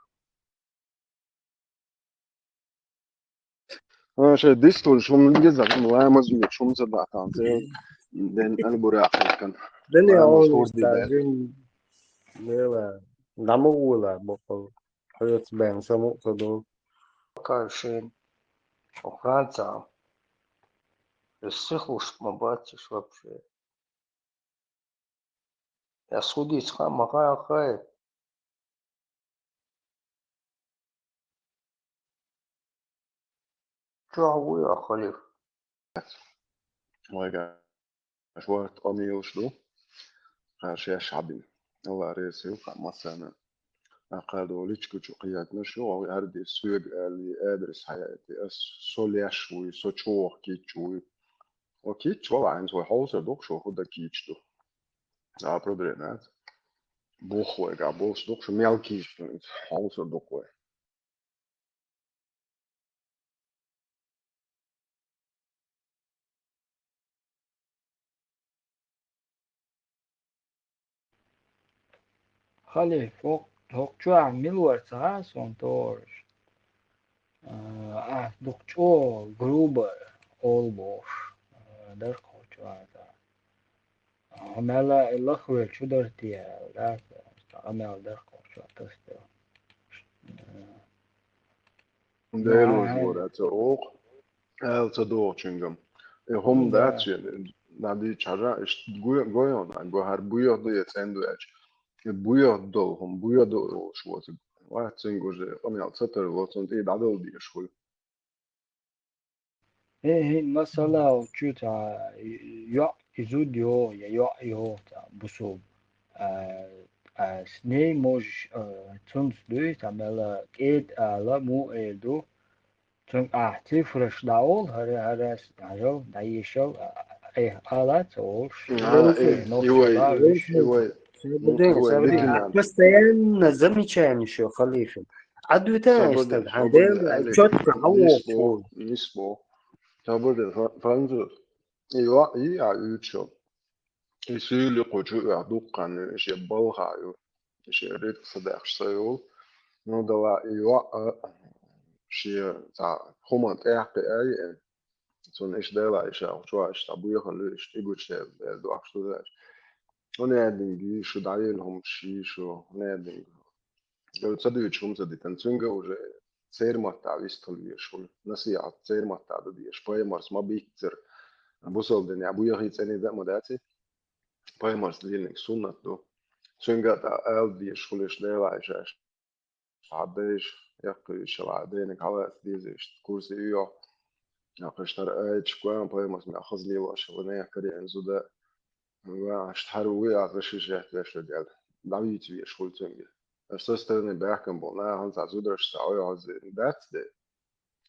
А, шай дистулш хӀума гиза, хӀума ламаз вийчу, хӀума ца дахтан, цӀе ден албура ахкан. Дани Ламаз олуш хурди та бен. Жин дела, дамугула бокъал, хьоьца бен самукъа ду. Кашин, Франца. Сихлуш ма бациш вообще. Я судить ха ма ха хай. Чё вы, а халиф? Вай гаш варт амилш ду. Хаш яш хьабин. Алла реза хил ха масана. Акъадо личку чу кхиятнаш ю, гӀави гӀарди суьг али адрес хьаяти. Ас со леш вуй, со чох кич вуй. О кич вала айнс вай хьовсар дукха шо худа кич ду. А проблема ац. Бух вай га болш дукха шо мел кич ду. Хьовсар дукха вай. Хали, хӀокху чохь мила вара ца хаьа суна тораш? А, ахь дукха чӀогӀа грубо олу бохуш, а, дара кху чохь. Хьо мел а лахвелла чу дара те аьлла, да? Къамел дара кху чохь тасаделла. Дела вожа вара ца оха, аьлла ца догӀучуьнгам. И хӀума дац шен, надийча хьажа, иштта гой-, гойон, гой хӀара буьйха ду я цӀен ду аьлча. И буьйха долу хӀума, буьйха ду олуш воцург. Вац цуьнга уже къамел ца тарло, цунна тӀе дӀадала дезаш хуьлу. ХӀе, хӀин масала, чу цхьа йоӀ и зуда йогӀу, я йоӀ йогӀу цхьа бусулба. А, а, с ней можешь, а, цунца дуй, цхьа мела кӀеда ала, муха эр ду, цуьнга ахь цифраш дӀаолу, хӀара, хӀара, дӀажал, дӀаешал, а, а, айхьа ала ца олуш. А, э, и вай, и вай, ну, и вай, лейтенант. Постоянно замечание шу халифин. Ӏадвита стаг, хьан дела, чётко хьавоху. Нисбо, нисбо. Сабур де фра-, француз. И ва, и а уьйцу. И суьйли кху чу а дуккха ю, и шен балха ю, и шен ритм ца даьхкаш ца йолу. Ну, дала и ва, а, шен цхьа хӀуманна тӀехь кхиа а еана. Цунна иштта дела, иштта а чу а, иштта буьйхалла ю, иштта и гучу дела, дела дохкуш ду дела. Хьуна яьдинга ю шу, дӀавелла хӀума шу ю шу, хьуна яьдинга. Ца дуьйцу хӀума ца дитина, цуьнга уже церан матта вистхила везаш хуьлу. Насихьат церан матта дан дезаш, пайхамарс ма бийццара. Бусалба динехь буьйхий цӀена а ма дац и. Пайхамарс диниг суннат ду. Цуьнга а тӀа ала дезаш хуьлу иштта дела иштта. Хьан дайша, яккхийша ла дайниг хьалаца деза иштта курсе йо. Яккхийша тара айча кхоьан пайхамарс мел хаза лелош хила нехан кариъна зуда. Ва, аша тхьара вуй а, аша шиш гӀерташ вегал. ДӀавийца веш хуьлу цуьнга. Аса со стагана баьхкина болу нахана цхьа зудараш цхьа ойхьаза дац де.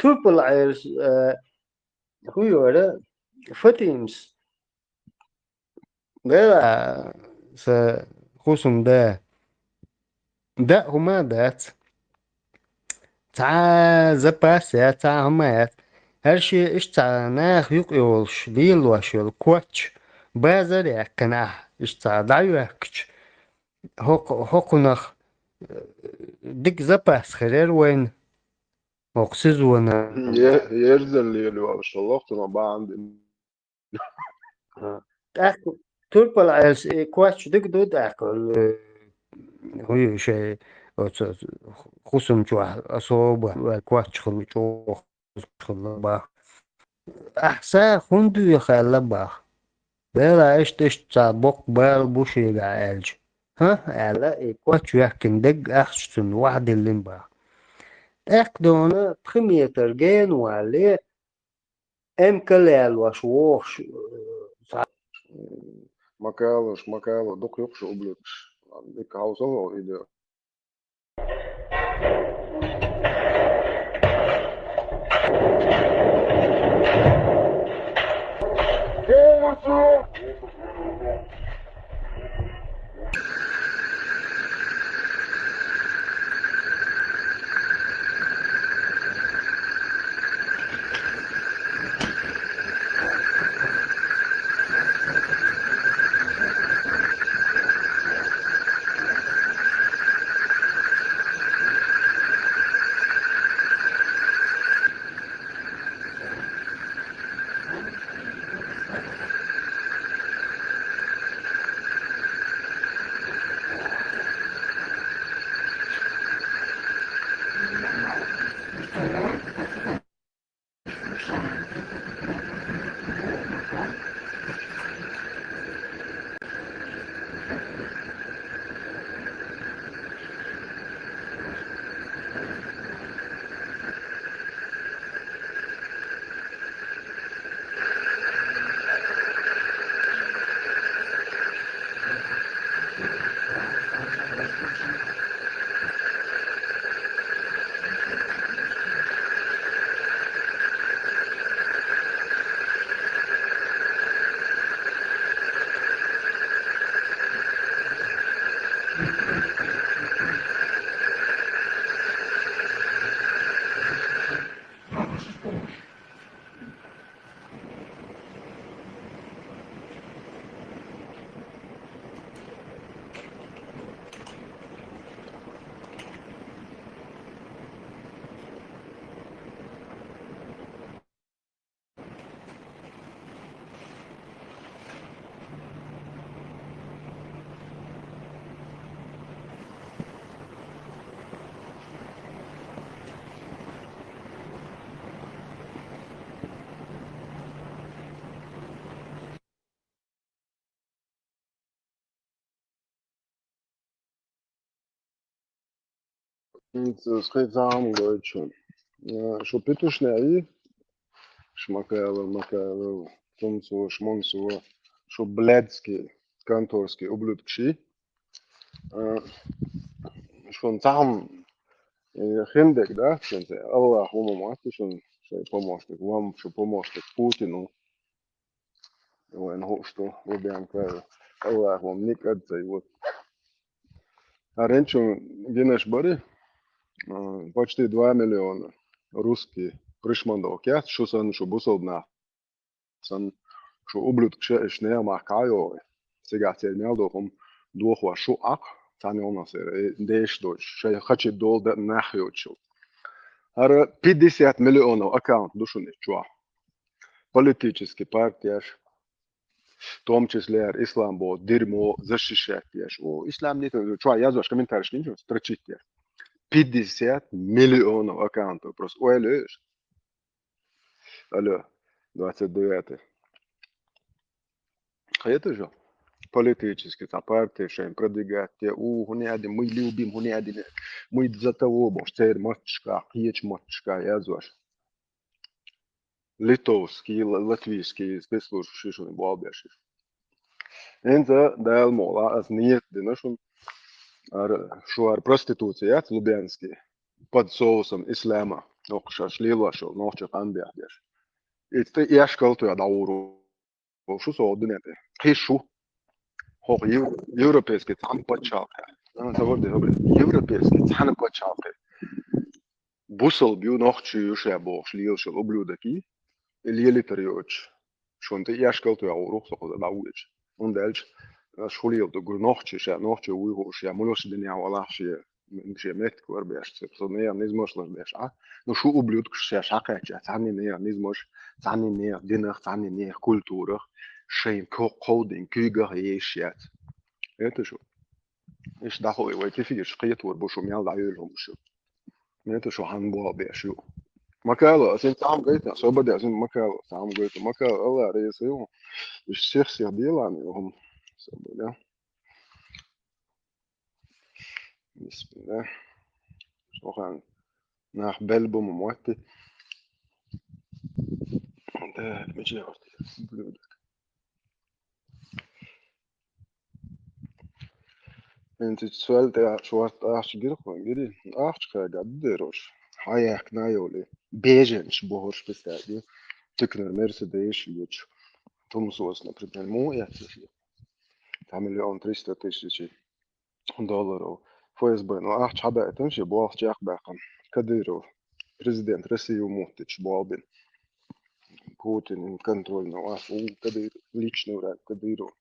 Турпал Ӏелас, э, хӀун йора, Фатимас, вела, са хӀусамда, даа хӀума дац. Цхьа запас яц, цхьа хӀума яц. ХӀара шен иштта цхьа наха юкъа йолуш, лелош йолу коч базар яьккхина ахь, иштта цхьа дӀайоьхкича, хӀокху-, хӀокхунах, э, дика запас хир яра вайна, хӀокху сезона. Е-, ерзалле лоьлуш, лохтуна бахьана дина. ТӀаккха Турпал Ӏелас и коч дика ду тӀаккха, э, хӀун ю шайн оцу хӀусам чохь особо вай коч хилла чӀогӀа хилла бах. Ахьа са хӀунда вуьйха аьлла бах. Дела иштта, иштта цхьа боккха бала бу шегахь аьлча. ХӀа, аьлла, и коч вехкина дерг ахча цунна вахьа диллина бах. ТӀаккха дона пхи метр гена валле, эмкал ялош вохуш, э, цхьа. Макалуш, Макалу, дукха юкъаш ублюдкаш. Дика хьовсал вал идео. ХӀинца схайцахьа ма гойту шуна. Э, шу питушнеи? Шмакаева, Макаева, Тумцо, Шмунцо, шу блядский, конторский ублюдкаш. Э, шуна цхьа хӀума, э, хиндерг, да, шуна цхьа Аллах ву ма мотту шуна шайн помощник, вам шу помощник Путину. Вайн хӀу шу, Лубянка, Аллах вам никад цай вот. А ренчун гинаш бари, а, почти два миллиона русский пришмандовка яц, шу санна шу бусалба нах, санна шу ублюдкаш, иш нехан мах кхайой. Цигахь церан мел дохум дохуш шу Ӏакх, цхьана йолнах сера, э, деш доцуш, шайн хачи дола дан нах йоцуш. ХӀара пятьдесят миллионов аккаунт ду шуна чохь. Политический партияш, в том числе ар ислам бо, дерьмо, защищать еш. О, ислам нет, чё, я зваш комментарий не строчить я. Пятьдесят миллионов аккаунтов просто. Ой, лёш. Алло, двадцать девятый. Это же политический, там, партия, что им продвигать, те, у, не один, мы любим, не один, мы за того, бо, цер матчка, кьеч матчка, я зваш. Литовский, ла-, латвийский спецслужбаш шуна боху беш. ХӀинца Дала мукъ лахь, ас ниет дина шуна, ара, шу ара проституция яц, Лубянский, под соусом ислама. Нохчаша лелош йолу, нохчийн къам бехдеш. Иза тӀе эшкал тоьхна дӀагӀур ву шу со дуьнен тӀе. Кхин шу. ХӀокху ев-, европейский цхьана пачхьалкхе. А, ца варде, хӀабре. Европейский цхьана пачхьалкхе. Бусалба ю, нохчи ю ша бохуш лелаш йолу ублюдок и, и лелийтар йоцуш. Шуна тӀе эшкал тоьхна гӀур ву со кхуза дӀавоьдуш. ХӀунда аьлча, аш хӀун леладо гур нохчи ша, нохчи вуй хууш ша, муьлш динехь валахь шен, шен меттиг ларбеш, со нехан низамаш ларбеш, а? Ну, шу ублюдкаш ша шакхаьчча, цхьанна нехан низамаш, цхьанна нехан динах, цхьанна нехан культурах, шайн ко-, кховдийна куьйгах еш яц. Это шу. Иштта дӀахо вай кефигаш кхетор бу шу мел дӀайоьлу хӀума шу. Мета шу хьан боху беш ю. Макало, ас ин цхьа хӀума гайта, собаде, ас ин Макало, цхьа хӀума гайта. Макало, Алла реза ю. Уж всех-всех делами, хӀума. Собаде. Бисмилла. Шохан нах бел бу ма мотти. Да, мича блюдо. ХӀинца цул тӀаьхьа шорта ахча гира хьуна, гири, ахча кхаьга ду дераш. Хьан яхкина йолу, беженаш бохурш пистаги, туькнара Мерседес йоцуш, тумсос, например, муха эцна шен? Цхьа миллион триста тысячи долларов. ФСБ, ну, ахча хьабаьӀтина шен болх чекхбаьккхина. Кадыров, президент России ву муттича болх бина. Путин контрольный, а, у Кадыров, личный враг Кадыров.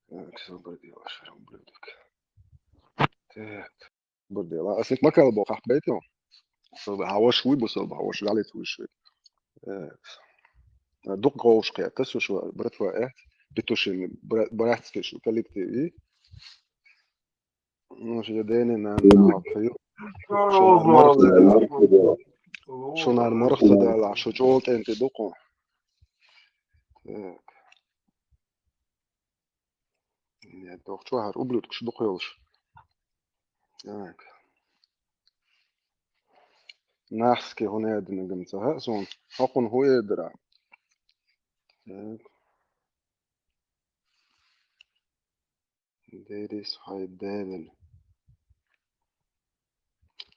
Так, собаде, аш ублюдок. Так. Бурдела. Ас ник Макало боху хьахбайту? Со хьан ваша вуй бу, со хьан ваша галит вуй шу. Э, дукха гӀовш кхета шу, братва, э? Петушин бра-, братский шу коллектив и. Ну, шу дени на, на, хьаю. Шунар мархца, шунар мархца дала, шу чӀогӀа кӀентий дукха. Так. Нет, дохчу ахьар ублюдкаш дукха йолуш. Так. Нахски хӀун эдинагам ца хаьа суна. Хьо кхунна хӀун эдара? Так. Деррис хьай девин.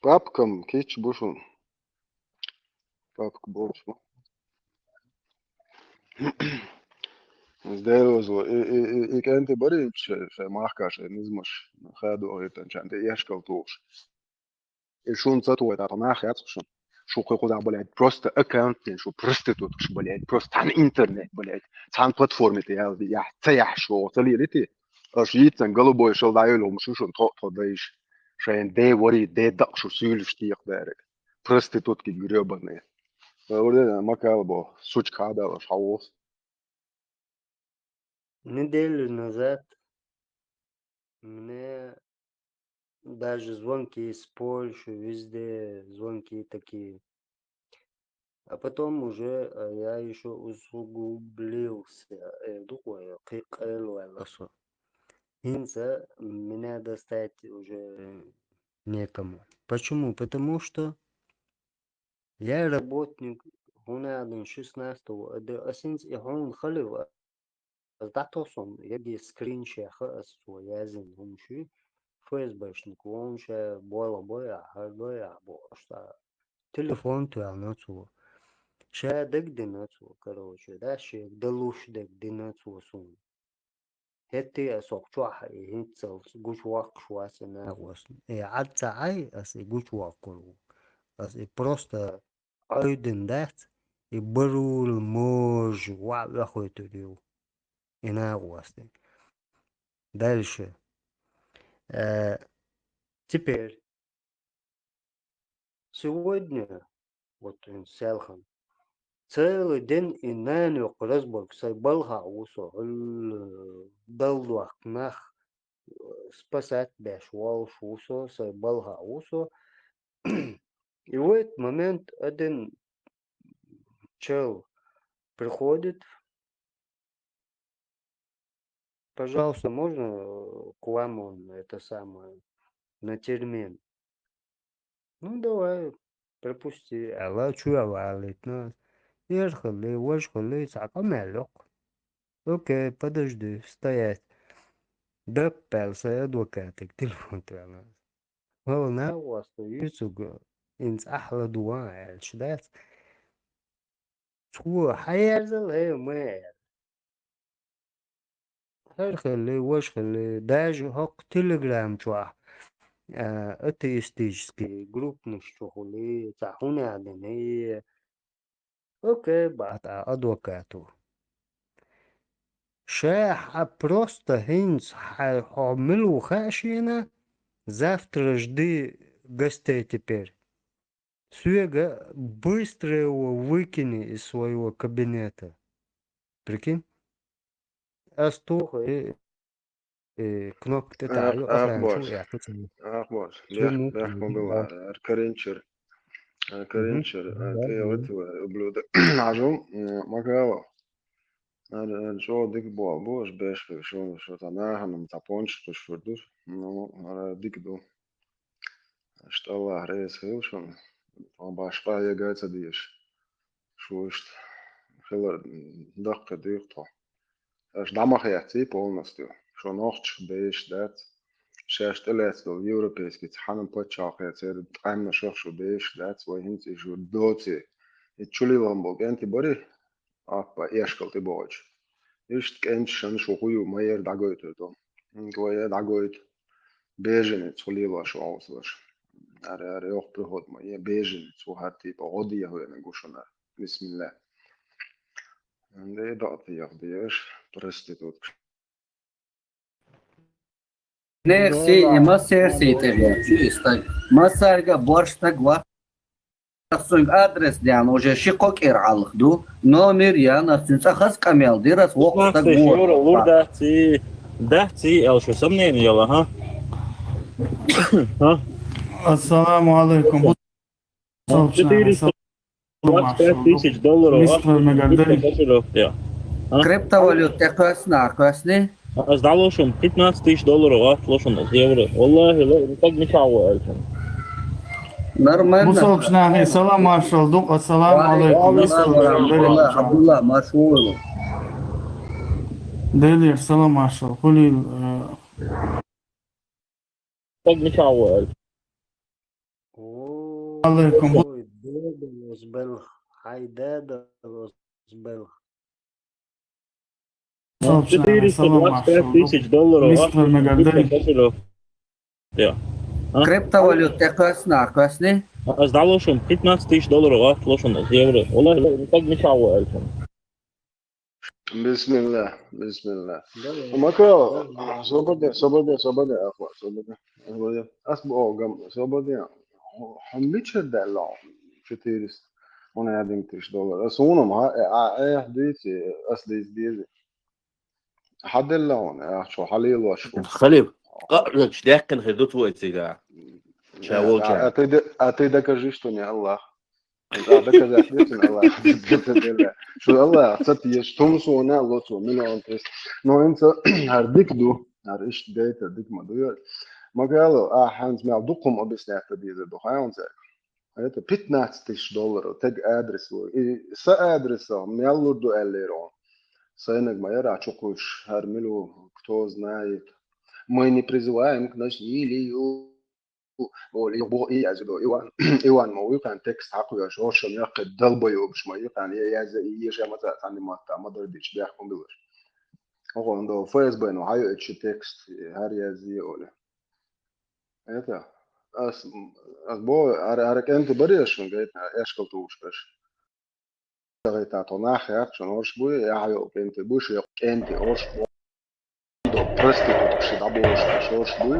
Папкам кич бу шуна. Папка болчу. Дерозло. И, и, и, и кӀентий барий ша, ша махка, ша низмаш, хадо гӀиртан чан, тӀе эшкал тухуш. И шуна ца тухуй тӀаккха нах яц шуна. Шу кху кхузахь, блядь, просто аккаунтин, шу проституткаш, блядь, просто цхьана интернет, блядь, цхьана платформе тӀе ял-, яхь-, ца яхь шу, ца лелити. Аша йийцан голубой шал дӀайолу хӀума шу шуна тхо, тхо дайша. Шайн ден вари, ден дакъ шу суьйлуш текхадарг. Проститутки грёбаные. Макал бо, сучка хьадалаш, хьавос. Неделю назад мне даже звонки из Польши, везде звонки такие. А потом уже, а, я ещё усугублился. Э, дукха кхин къайлаваьлла со. ХӀинца меня достать уже некому. Почему? Потому что я работник, хӀунда аьлла шестнадцатого, а д-, а хӀинца и хьуна хилла, ас дӀатосун, яги скриншеха ас цо яздина хӀума шуьй, ФСБшник вон ша болх бой ахь, хӀара дой ахь бохуш цхьа телефон тоьхна цо. Ша дагадина цо, короче, да, шега далуш дагадина цо суна. ХӀетте а сох чохь и хӀинццалц гучувоккхуш вац и накъостна. И Ӏад ца Ӏай, ас и гучувоккхур ву. Ас и просто Ӏовдина дац, и барула можа ваӀ вехуьйтур ю и накъостий. Дальше. Э, теперь. Сегодня, вот, ин селхан, целый день и нанюк разборка, сай балха ву со, хӀул, далдохк нах, э, спасать беш волуш ву со, сай балха ву со. И в этот момент один чел приходит: «Пожалуйста, можно, э, к вам, он, это самое, на термин?» «Ну, давай, пропусти», — аьлла, чу а валийтина. Эр хилли, важа хилли, цхьа къамел йоккху. «Окей, подожди, стоять». Даппаьлла сайн адвокатиг телефон тоьхна. Вала, накъостий, юьцуг инца ахьа ладуван аьлча дац. Цо хьаерзал, хӀе, ма аьлла. ХӀара хилли, важа хилли, даже хӀокху Telegram чохь, а, атеистический группанаш чу хуьлий, цхьа хӀун аьлла дина, окей, бац, а адвокато. Ша хьан просто хӀинца хьан хьо мила ву хаьа шена, завтра жди гостей теперь. Соьга быстро его выкини из своего кабинета. Прикинь? Ас туху и, и кнопка тӀе тахьа ю, охранчо а яхкуца. Ахбош, бех, бех ма била, ар каринчер. Ар каринчер, ар тӀе ялат вай, ублюдок. Хьажу, м, Макао. Ар, ар чӀогӀа дика боху бу, аш беш хир шу, шу цхьа нахана, цхьа пончаш кхуьш хир ду. Ну, ар дика ду. Аш тӀаллахь реза хила шуна. Тхо башха яга ца дезаш. Шу иштта хилар даккхий дуьйху тхо. Аш дӀа ма хецций полностью. Шу нохчех дезаш дац. Шаьш тӀелаьцна долу европейский цхьана пачхьалкхе церан къаьмнашах шу дезаш дац. Вай хӀинца и шу доций. И чулилан болу кӀентий барий? Аппа эшкал тӀебогӀуьйтуш. Иштта кӀенташна шу хӀун ю, ма яра дӀагойтур ду. ХӀинца вай дӀагойту. Беженец хӀун лелош ву хьовсалаш. Ара, ара, йоху приход ма е, беженец хӀун хӀара типа гӀо де хӀоьниг ву шуна. Бисмилла. Анде дакъа тӀе яха деш, проститутка. Нех сий, и массер сий тӀе веача, и стаг. Массаьрга борш стаг вац. Ас цуьнга адрес деана уже ши-кхо кӀира хьалха ду. Номер ян ас цуьнан, цкъа хаза къамел дира ас, воккха стаг ву. Пятнадцать тысяч евро лур дац и, дац и аьлла шу сомнение яла, хӀа? ХӀа? Ассаламу алейкум. Четыреста двадцать пять тысяч долларов. Мистер Мегадей. Криптовалюта тӀе кхоьссина, кхоьссина? Ас дӀалуш шуна, пятнадцать тысяч долларов ас луш шуна, ас евро. Валлахи, ла, стаг мичахь ву аьлла шуна. Нормально. Бусалба нахе салам маршалла ду, ассаламу алейкум. Ва алейкум ассалам ва рахматуллах, Абдулла, марш ву. Делера салам маршалла. Хуьлийла, э, Стаг мичахь ву аьлла. О, алейкум. Хьайн дада лоз белха, хьайн дада лоз белха. Четыреста двадцать пять тысяч долларов. Мистер Мегадей. Криптовалюта тӀе кхоьссина, кхоьссина? Ас дӀалуш шуна, пятнадцать тысяч долларов ас луш шуна, ас евро. Валлахи, ла, стаг мичахь ву аьлла шуна. Бисмилла, бисмилла. Давай. Макао, давай. Свободе, свободе, свободе, ахва, свободе. Свободе. Ас бу о гам, свободе. Хьо мичара даьлла четыреста? Хьуна ядинг тысяч доллар. Ас хьуна ма, э, а, э, дийци, ас дийц дези. Хьан делла хьуна, а, чо хьалелош. Халиф, къа, даьккхина хир ду твой цига. Ша волча. А ты д-, а ты докажи, что не Аллах. Ша доказать децина Аллах. Шу Аллах, ца теш, тум суна, ло цо, миллион триста. Но инца хӀара дика ду, хӀара иштта гайта дика ма ду йо. Макао, а, хьанца мел дукха хӀума объяснять дан дезар ду, хьан цаьрга. Это пятнадцать тысяч долларов, тега адрес ву. И са адресах мел лур ду аьллера хьуна. Сайнаг ма яра чукхуьйсуш, хӀара мила ву, кто знает. Мы не призываем к насилию. Олий, бо и язду, Иван, Иван ма вуй кхаьн текст хьакхоьш, оршам яккхий далбоёбаш ма ю кхаьн, я яза, и еша ма ца цхьанна матта, ма дардича, бехк ма билаш. Охон до ФСБ-но хьайоьчу текст, хӀара язъе оле. Это, ас, ас бо, ара, ара кӀенти бареш, гайта, эшкал тувш беш. ДагӀита тхо нах яц, шуна орш буй, яхьа йолу кӀенти бу, шен кӀенти орш бу. До проституткаш дӀаболуш, шен орш буй.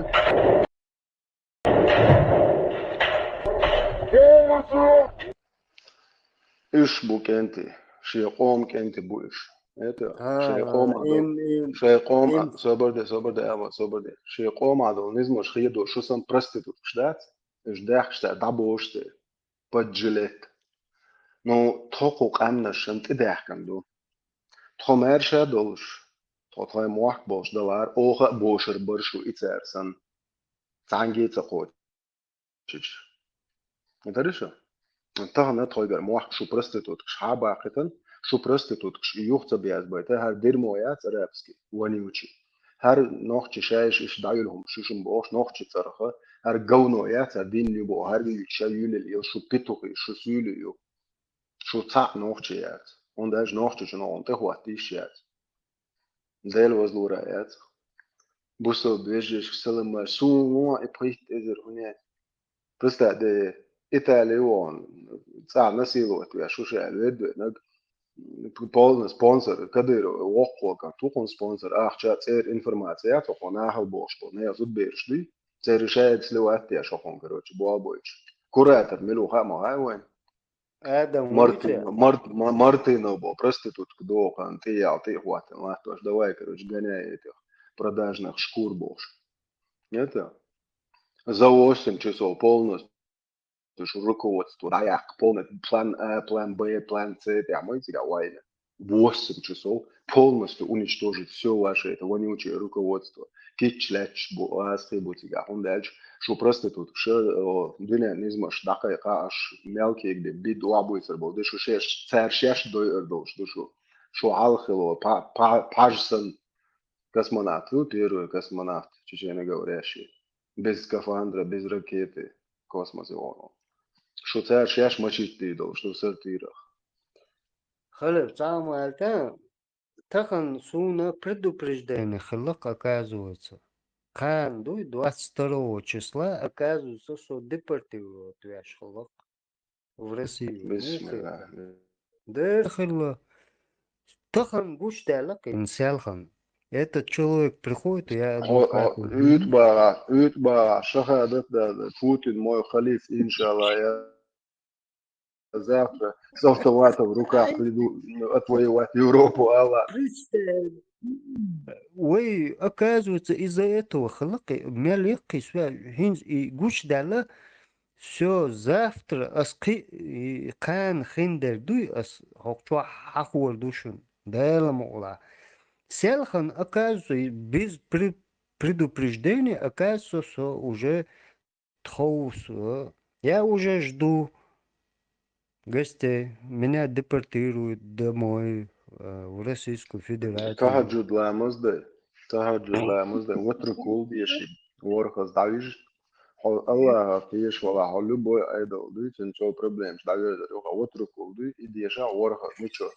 Уьш бу кӀенти, шен къоман кӀенти бу уьш. Это, шен къоман, шен къоман, собар де, собар де, ава, собар де. Шен къоман долу низмаш хедо, шу сан проституткаш дац, уьш даьхкаш цара дӀаболуш цара. Поджилет. Ну, тхо кху къаьмнашна тӀедаьхкина ду. Тхо маьрша а долуш, тхо тхайн мохк болуш далара, оха а бошур бара шу и цара санна. Цхьаьнгге а ца кхочуш. Дарий шу? Тахана тхойгара мохк шу проституткаш хьа а баккхийтина, шу проституткаш и юха ца безбайта, хӀара дерьмо яц арабский, вонючий. ХӀара нохчи шайша иштта дӀаюьлу хӀума, шу шуна бохуш, нохчи цӀарах, ХӀара говно яц, а дин ю бо, хӀара вилча ша юлил ил, шу петухи, шу суьйлу ю. Шу цхьаъ нохчи яц. ХӀунда аьлча нохчичун оон тӀехӀотта йиш яц. Дела вазлура яц. Бусал бежеш салама, су и пхит эзер хӀуне. Представь, де Италия вон, цӀа насиловать веш, шу шаьл ведвенаг, полный спонсор, Кадыров, воккхо кан, тухун спонсор, ахча, цӀер информация, тухун ахал бош, бо, не зуд берш дуй, цӀер шаьд сливать я, шохун, короче, бо обойч. Куратор, милу хама, хай вайн. Адам Мартин, Уитя. Март-, ма-, Мартинов бо, проститутка, дохан, ты ял, ты хватит, лахтош, давай, короче, гоняй этих продажных шкур бош. Это за восемь часов полностью, то есть руководство, да, я полный план А, план Б, план С, это я мой тебя война. Восемь часов полностью уничтожить все ваше это вонючее руководство. Кич ляч бу, а, схибу тебя, он дальше. Шу проститутка, шу, о, дуня не змаш, дакай каш, мелкий где, бит уабуйсар бо, да шу шеш, цар шеш дой эр долш, да шу, шу алхило, па, па, пажсан, космонавт, ну, первый космонавт, чеченоговорящий. Без скафандра, без ракеты, в космосе он. Шу цар шеш мочить ты дол, шу сортирах. Хилар, цхьа хӀума аьлча, тахан суна предупреждение хилла, оказывается. Кхана дуй, двадцать второго числа, оказывается, со депортировать веш хилла в Россию. Бисмилла. Дер хилла. Тахан гуш даьлла кхин селхан. Этот человек приходит, я Хо-, адвокат. Уьт бага, уьт бага, шахадат да, да, Путин мой халиф, иншалла, я завтра с автоматом в руках приду, ну, отвоевать Европу, Алла. Представь. Ой, оказывается, из-за этого хилла кхин, мел яккхий связь, хӀинца и гуш даьлла, всё, завтра ас кхи-, и кхана хиндер дуй, ас хӀокху чохь хьахор ду шуна, Дала мукъалахь. Селхан, оказывается, без пре-, предупреждения, оказывается, со уже тховса. Я уже жду гостей. Меня депортируют домой, э, в Российскую Федерацию. Тахаджуд ламаз дай. Тахаджуд ламаз дай. Ватру кул деши. Ворхаз давиж. Хо Аллаха пеш вала, хо любой айдол дуй, цин цо проблемаш давижар. Юха ватру кул дуй, и деша ворхаз. Ну чё?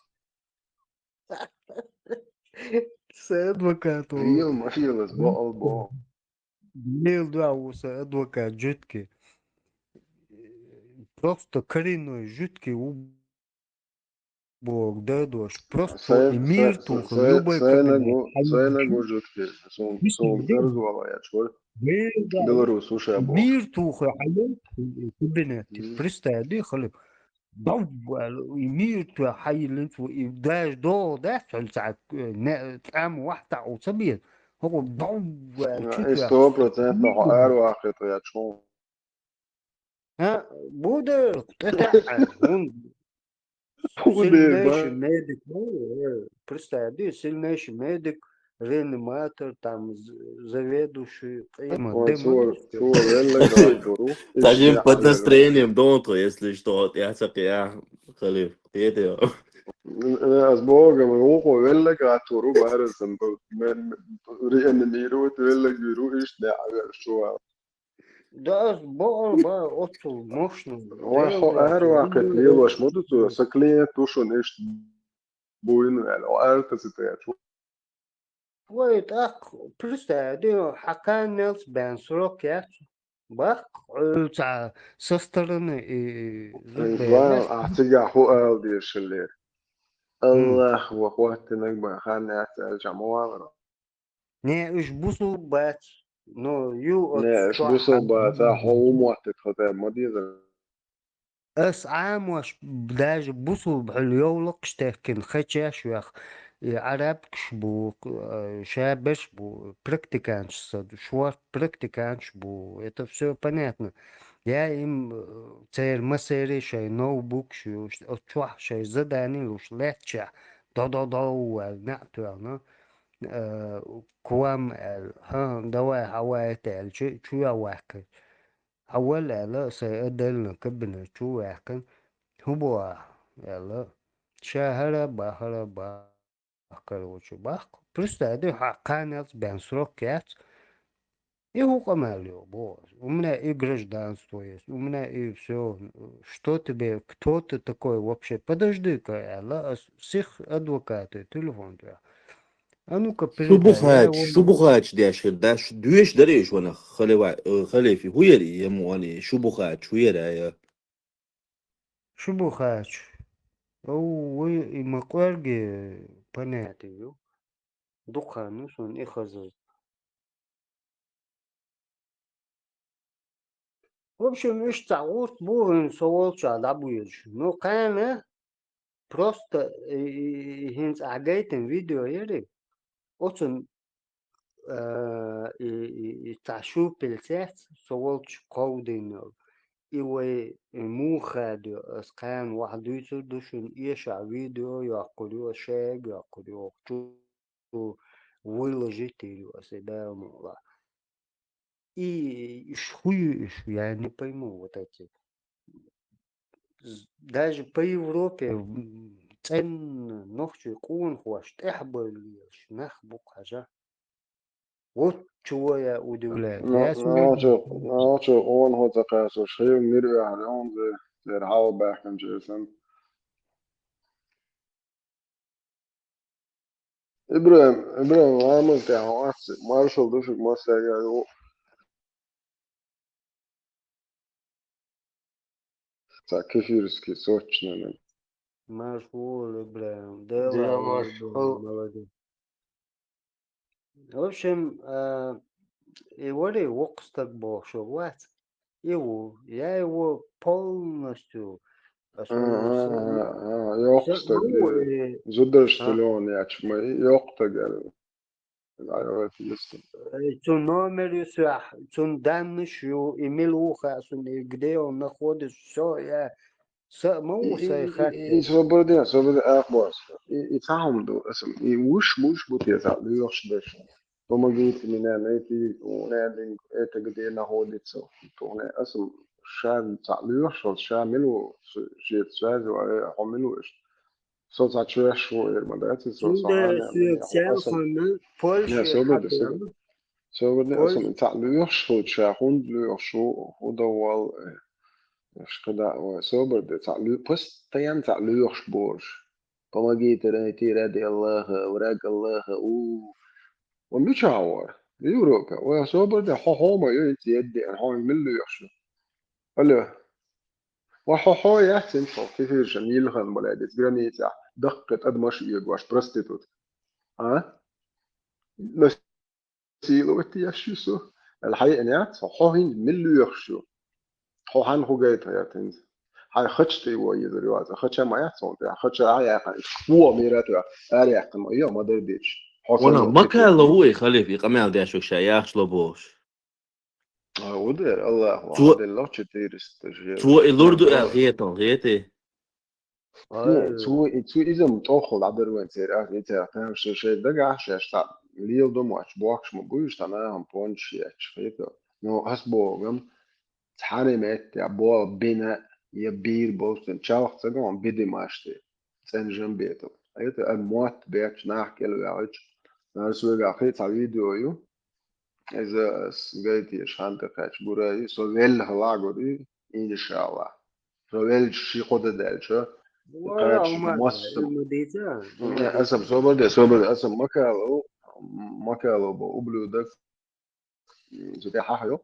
Сан адвокат ву. Лел ма лелас, бо ал бо. Лел да ву сан адвокат жуткий. Просто коренной жуткий ву. Бог да дош. Просто Сай-, и мир сай-, туха, сай-, любой сайнагу, кабинет. Сайнагу жуткий. Сун, сун дерзу вала я чур. Лел да. Белорус уша бо. Мир туха, хьалел, кабинет. Мгм. Представь, ди, халип. Бав, и мир туха, хьалел, и даже до, да, цоль цаӀ, э, не, там вахта у цабир. Хо бав, э, А, чуть и я. Сто процентов Мир туха. Ар вахта я чур. А, буде, это, а, он Буде, сильнейший ба. Медик, ну, э, представь, ди, сильнейший медик, реаниматор, там, з-, заведующий, э, Ой, демон. Цо, цо веллага туру. Таким под настроением донко, если что, вот я цак я, халиф, это. Э, с Богом, ухо веллага туру, барасан, мен, мен, реанимировать веллага туру, ишт, да, а, что, Да, ас баар, баар, оццул мощно. Вай, хо, эр вакъит лелош ма ду цо, са клиент ду шуна иштта буйна аьлла, хо, эр тасийтаяц. Вай, тӀаккха, представь, ди, хьан кханнелц бен срок яц. Баккха, Ӏуьллу цхьа со стороны и, и, Ай, зуда вай, яц. Ахь цигахь хӀу ала дезаш хиллера? Аллах ва хӀоттинарг бен хан яц аьлча ма валара. Не, уьш бусулба бац. Ну, ю Не, оцу уьш чохь бусулба бац, а хьо ву моттиг тхо тӀе ма дезара. Ас Ӏамош даже бусулба хьуьлла йовлакхаш техкина хечеш вех, и Ӏарабкаш бу, э, шаберш бу, практиканш са, шорт практиканш бу. Это всё понятно. Я им, э, церан массерий шайн ноутбукаш ю, оцу чохь шайн задани луш лаьттачехь, до-до-до, ваьлла, неӀ тоьхна. Э, квам аьлла, хьан, давай, хьан ваьйта аьлла, чу, чу а ваьккхина. Хьан вал аьлла, сайн а деллина кабинет чу а ваьккхина. ХӀун бу ахь? Аьлла, ша хӀара а бах, хӀара а бах, короче, баккха. Представь, ди, хьан кханнелц бен срок яц. И хӀун къамел ю, боху ас. У меня и гражданство есть, у меня и всё. Что тебе, кто ты такой вообще? Подожди-ка, аьлла, ас сиха адвоката телефон тӀе. А ну-ка, шу передай, я бухач, его шу бухач деш хир, да, шу доьшуш дарий шу ванах, халифа, э, халифа, хӀун яр и, я муани, шу бухач, хӀун яр я? Шу бухач. Ов, вай, и ма кӀоьрге понятие ю. Дукха ну сон и хаза. В общем, иштта цхьа гӀуллакх бу хӀинца со волчохь дӀабоьдуш. Ну, кхана просто, и, и, и, хӀинца ахь гайтина видео яри, оцун, а, и, и, и цхьа шупил цец со волчу кховдийна йолу. И вай, и муха хадо, ас кхана ваха дуьйцур ду шуна, эшахь видео йоккхур ю, ас шайга йоккхур ю, чу выложить йийр ю аса, Дала мукъ лахь. И иш хӀун ю иш? Я не пойму вот эти. З-, даже по Европе, м, цӀена нохчий къонахош тӀехь бевлла лелаш нах бу-кх хьажа. Вот чего я удивляюсь. Я нохчий, нохчий къонахо ца кхаьчча, шайна мир ваьхьна, онза, церан хьал баьхкинчу санна. ИбрахӀим, ИбрахӀим, ламаз тӀехь вац, маршалла ду шуьга массаьрга ю. Цхьа кефирский сочный. Марш ву, ИбрахӀим, Дела марш, молодец. В общем, а, и вари воккха стаг бохуш вац. И ву, я его полностью, а, а, а, а, йоккха стаг, э, зударшца леон яц ма, йоккха стаг, э, э, цу номер ю сехь, цун данныш ю, и мила ву хаьа суна, и где он находится, всё, я, са а ма ву сайн хатта. И, и, и, и свобода, свобода ахбос. И, и цхьа хӀума ду, аса, и вуш, вуш бу те цхьа лоьхуш берш. Помогите меня найти, у меня это где находится. Аса ша цхьа лоьхуш волу, ша мила ву, шу-, шеца связь ву, э, хьо мила ву иштта. Со цхьа чоьш ву эр ма дац, со, со Ӏаьржа соьга мила ву. Аса, селхана, Польша, не, собар де, собар де. Собар де, аса цхьа лоьхуш волу, ша хӀунда лоьхуш ву, хӀун дан вал, э, аш кхидӀа, ой, собар де, цхьа лоь-, постоянно цхьа лоьхуш борш. Помогите найти ради Аллаха, враг Аллаха, у. Ва мичахь вара? Европа. Ва собар де, хьо хьома ю, хӀинца едде, хьо мила лоьхуш ю? Алло. Ва хьо, хьо яц хӀинца хьо, кефиршан, йилхан бале, дец границахь, даккхий тӀадамаш эгош, проститутка. А? Насиловать еш ю со? Аьлла, хьайъина яц хьо, хьо хӀинца мила лоьхуш ю? Хьо хьанна хӀун гайта гӀерта хӀинца? Хьайн хача тӀе вон йизар ю аса, хача ма яц хьуна тӀехь, хача а яьккхина, хӀума мира тӀе ара яьккхина ма йо, ма дара дича. Хьо вана сан макала ву и халиф, и къамел деш ву ша яхаш ло бохуш. А, удер, Аллах, цо, вахьделлах четыреста же. Цо и лур ду аьлла хетал, хетий? Ну, цо, и цо иза-м тӀоххал дӀадар вайн церан, и церан, тахана шайн, шайн дагахь шаьш цхьа лела ду моьттуш, бохкуш ма бу уьш, цхьа нахана пончаш етташ, хетал. Ну, ас боху-м, цхьана меттехь болу бина я бийр болчун чалх ца го, бедимаш те, цӀена жан бетал. Хетал, а мотт бетташ нах кӀел ваьлча, нара соьгахь кхин а цхьа видео ю. Иза ас гайтеш хан тӀе кхаьчча гур ю, со велла хала гур ю, иншалла. Со веллачу ши кхо де даьлча, кхача масса. Аса-м собар де, собар де, аса-м макало, макало бо ублюдок. Цу тӀе хьахьайо.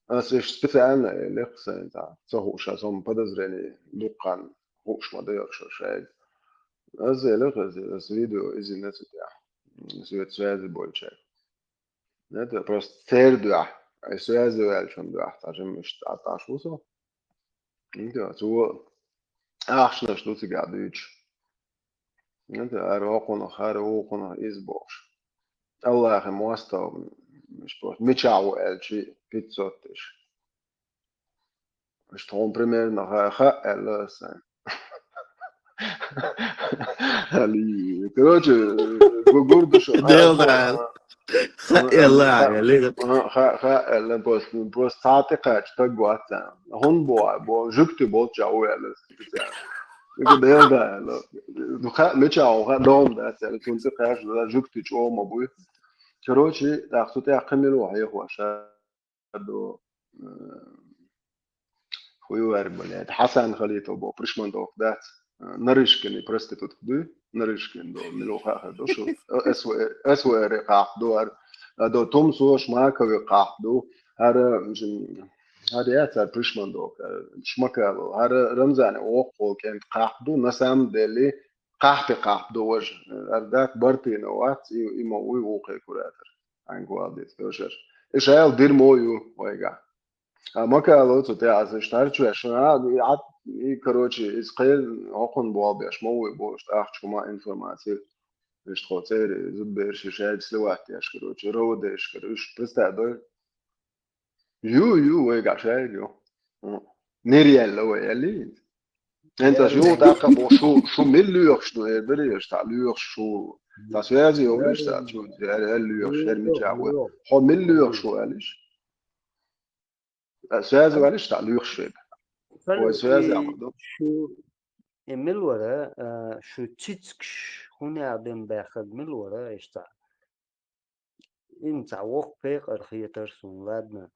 Аса иштта специально лекха сайн цхьа ца хууш, аса хӀума подозрение дуккха хууш ма дайо шо шайга. Аса элира, аса, аса видео изина цу тӀехь. Свет связи болчаьрга. Это просто церан дуьхьа, ай связи ваьллачун дуьхьа, цхьа жимма иштта Ӏа тӀаш ву со. Инга, цо ахчанаш ду цигахь дуьйцуш. Это ара вокхунах, ара вукхунах иза бохуш. Аллахе мостагӀа, миш просто мичахь ву аьлчи, пятьсот тысяч. Иштта хьуна примерно ха-, хаьа аьлла аса. Короче, гу-, гур ду шу. Дел даьлла. Хаьа аьлла, ха-, аьлла. Ха-, ха-, хаьа аьлла, просто, просто цхьа тӀе кхаьчча стаг вац царна. ХӀунда боху, бо, жуьгти болчча ву аьлла. Дел даьлла. Ду хаьа, мичахь ву хаьа, догӀма дац аьлла, цунна тӀе кхаьчча, жуьгти чӀогӀа ма буй. Короче, тӀаккха цу тӀехь кхин мила ву хьехош. до, э, хуй вар, блядь, Хасан Халитов бо, Пришмандовка дац, э, Нарышкин проститутка ду, Нарышкин до, милуха до, шу, э, СВ, СВР кахду, ар, а до Тумсо Шмакови кахду, ар, э, жин, ар яцар Пришмандовка, э, Шмакало, ар, э, Рамзане охо кент кахду, на самом деле, кахпе кахду вож, э, ар дак Бартынов вац, и, и мо уй ухе куратор. Ангуалдец, тоже. И шайл дерьмо ю, ойга. А Макалоцу те аз штарчу, а, и, короче, из кхел окон бо беш, мо уй бо, ахчума информация. Ишт хо цери, зубберши, шайд сливать яш, короче, роводеш, короче, представь, да? Ю, ю, ойга шайд ю. М. Нереально, ой, али? Энта шу такка бо шу, шу мил луьйш, ну, э, бери, ш та луьйш шу. Та связи, о, видишь, та чу, э, э, луьйш, э, мича, ой. Хо мил луьйш шу, алиш? Э, связи, алиш, та луьйш шу. Ой, связи, а, ду. Шу, э, мил вара, э, шу цицкш, хуне адам бахад мил вара, ишта. Им ца вох пекъар хетар сун, ладно.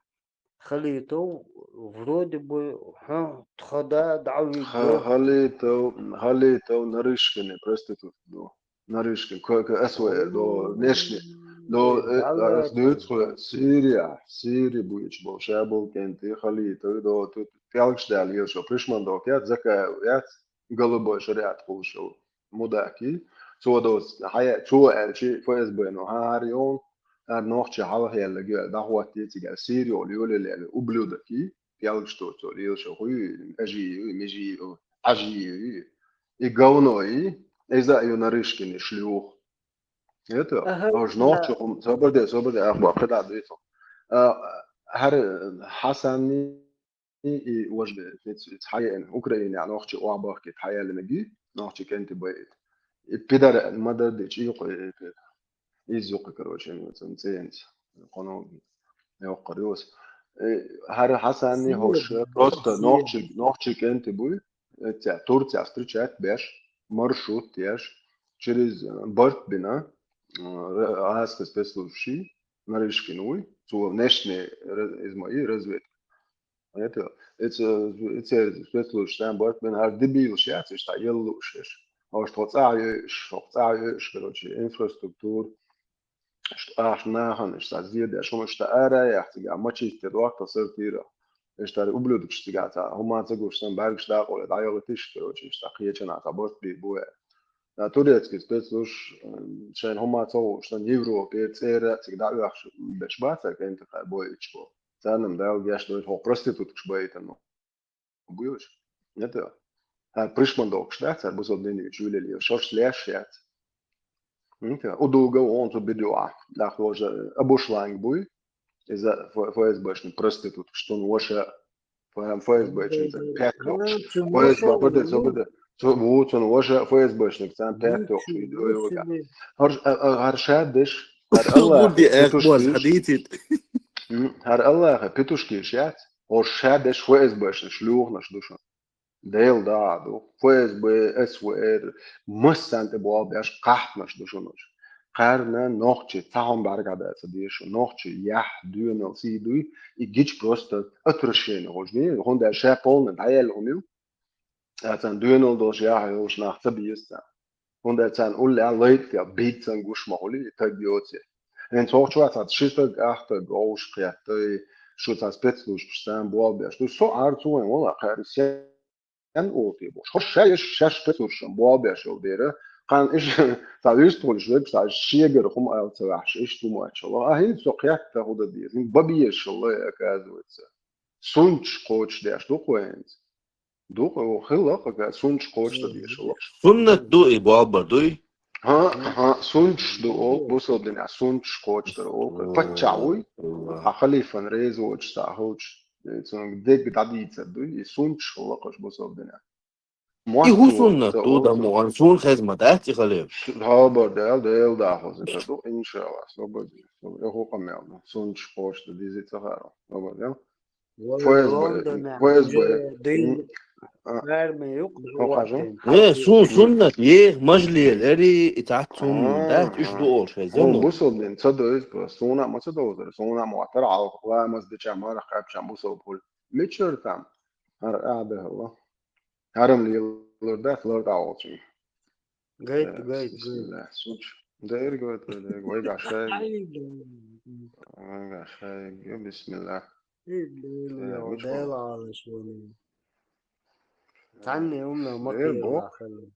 Халитов вроде бы, ха, тхада дави Ха-, Халитов, Халитов Нарышкин, проститут, ну. Нарышкин, к, к, СВР, до, внешне, до, э, да, да, раз да. Дают хуя, Сирия, Сирия будет, бо, ша был кенти, Халитов, до, тут, пялкш дали, ещё, Пришмандовка, я, Закаев, я, голубой шариат получил. Мудаки, цо дос, хая, цо элчи ФСБ но, ха, ар ён, ар нохчи хала хеллеги, да хуатти цигар, Сирио, лёле леле, ублюдоки, пялкш то, цо, лёлше хуй, ажи, межи, ажи, и говно, и, и за ю Нарышкин, и шлюх. Это, ага, ож нохчи, да. Ум, соберде, соберде, ах, ба, когда дыто. А, хар, Хасанни, и, и вож бе, фиц, фиц хаян, Украина, нохчи оабахки хаяли меги, нохчи кенти бай. И пидар мадар дич, и юкъ, и, и, из юкъ, короче, ну, цен, ценц, коно, я охкариос. Э, хар Хасанни хош, просто нохчи, нохчи кенти буй, э, тя, Турция встречать беш, маршрут тяж, через, э, Бартбина, э, ра-, аска спецслужащий, Нарышкин уй, цо внешне раз-, из моей разведки. Это, это, это спецслужащий, там Бартбин, ар дебил шац, ишта еллу шеш. Ож то цаеш, то цаеш, короче, инфраструктур, ш-, аш нахан, ишта зиеде, шума ишта ара яхтига, мачисте дуахта сортира. Ишта ублюдок штига, та, хума цагуш сан, баргш да, коле, да, ёлы тиш, короче, ишта, хиечена, та, борт би, буэ. Да, турецкий спецслужб, м, шен хума цагуш сан, Европе, цера, цигда, уяхш, беш баца, кенте, хай, боечко. Царным дал геш, ну, хо проституткш байтано. Буйш. Это. А Пришмандовкш, да, цар бусо дневник чулели, шош слеш яц. Это. Удуга он то бедуа. Да, хоже, Абушланг буй. Из-за Ф-, ФСБшный проститут, что он вообще Ф-, ФСБшный, это, пятка. ФСБ, подожди, подожди. Цо, вот он вообще ФСБшный, там пятка. Гар, а, а, гар шадыш, гар Аллах, Будди, эх, петушкиш. Бос, хадитит. М, гар Аллах, петушкиш яц. Ож шадыш ФСБшный, шлюхнаш душан. Дел да ду. ФСБ, СВР, массанте буал бяш кахнаш душанош. Карна нохчи, цахон барга да ца деш, нохчи, ях, дюнал, си дуй, и гич просто отвращение. Хожни, хонда ша полный, да я ломил. А цан дюнал дош, я, уж нах ца биеста. Хонда цан улля лайт, я, бит цан гуш махули, так бьёте. Эн цохчуа цат шитаг, ахтаг, оуш, кьяттай, шу ца спецслужб, сан буал бяш. Ду со ар цуэн, вала, кари се Эн олти бош. Хош шай, еш шаш петуршам, буал бяшол бера. Кан иш, та вист холиш веб, та шегер хум айл ца вахш, иш тумачала. А хин со кьятта худа диз. Хин бабиешала, оказывается. Сунч коч дяш, ду коенц. Ду ко, хила, ка сунч коч да дешала. Суннат ду и буал бар дуй. Ха, ха, сунч ду ол, бусал дина, сунч коч да ол. Пачауй, а халифан рез оч, са хоч. Цун дег дадица дуй, и сунч лакаш бусал дина. И ху суннат ду да муган сун хезмат ахти халев. Хабар дел, дел да хозин ду, иншалла. Собади, собади, ху камел. Сунч коч да дизи цахара. Собади. ФСБ, ФСБ. Арми юкъ хӀокхажа? Э, сун суннат, ех мажлиел, эри, и цац суннат, дац, уьш ду олуш хеза, ну. Бусулдин ца дойз, просто суна ма ца довзар, суна ма ватар ал, ламаз дича марах капчан бусул пул. Мичур там? Ар абе Аллах. Харам лилур дац, лор дӀаволчун. Гайт, Э, гайт, гайт. Бисмилла. Сунч. Дер гайт, дер гайт. Вай гашай. Ай, да. Вай гашай. Бисмилла. Эй, Дела, Э, вуч Дела бу? Алаш вани. Танни умна Дер бу? Макиела хали.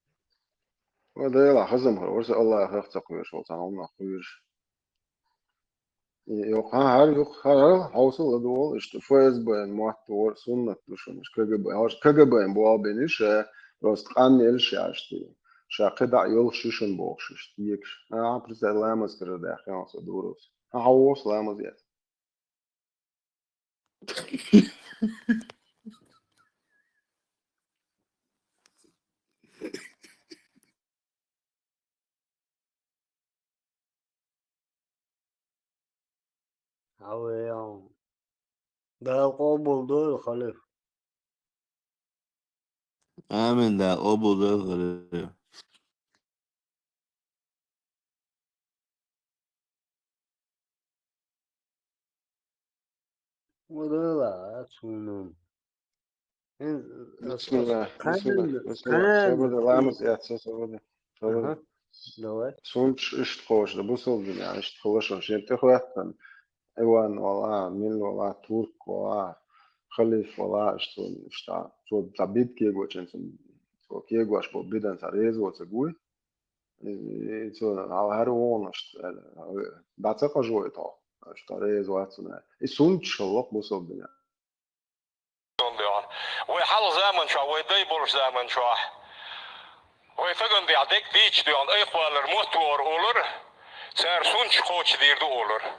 Ва Дела хазам хар. Орса Аллах хах ца куйш, вол сан умна куйш. Йо, ха, хар юх, хар, хар, хьовсал ладувал, иштта Ф С Б-н мотт вор суннат ду шуна, К Г Б, хьовш, К Г Б-н буал бен иша, просто къаннел шашти. Ша кхидӀа йолуш шишан бохуш, иштта екаш. А, представь, ламаз кара дахьа, хьан со дурус. А, хьовс ламаз яц. Хьавеян. Дала къобал дойла, халиф. Амин, Дала къобал дойла, халиф. Вадала, ацунун. Ин, Бисмилла, бисмилла, кханан, бисмилла. Кханан Собада, ламаз яц, собада. Собада. Аха, давай. Сунч ишт кхош да, бусулдин, я, ишт хулашо, шен тихваттан. Иван вала, мил вала, турк вала, халиф вала, ишт, ишта, цо та бит кегочен, цо кегош бо бидан ца резо ца гуй. И, и цо, а, хар вон, ишт, э, да ца кажой то, ишта резо ацуна. И сунч шаллак бусулдин, я. Вай хьалха заман чохь, вай дай болуш заман чохь, вай стагана тӀехь дерг дийча доьгӀна айхвалар мотт вогӀур олура, цара сунчаш кхочушдийр ду олура.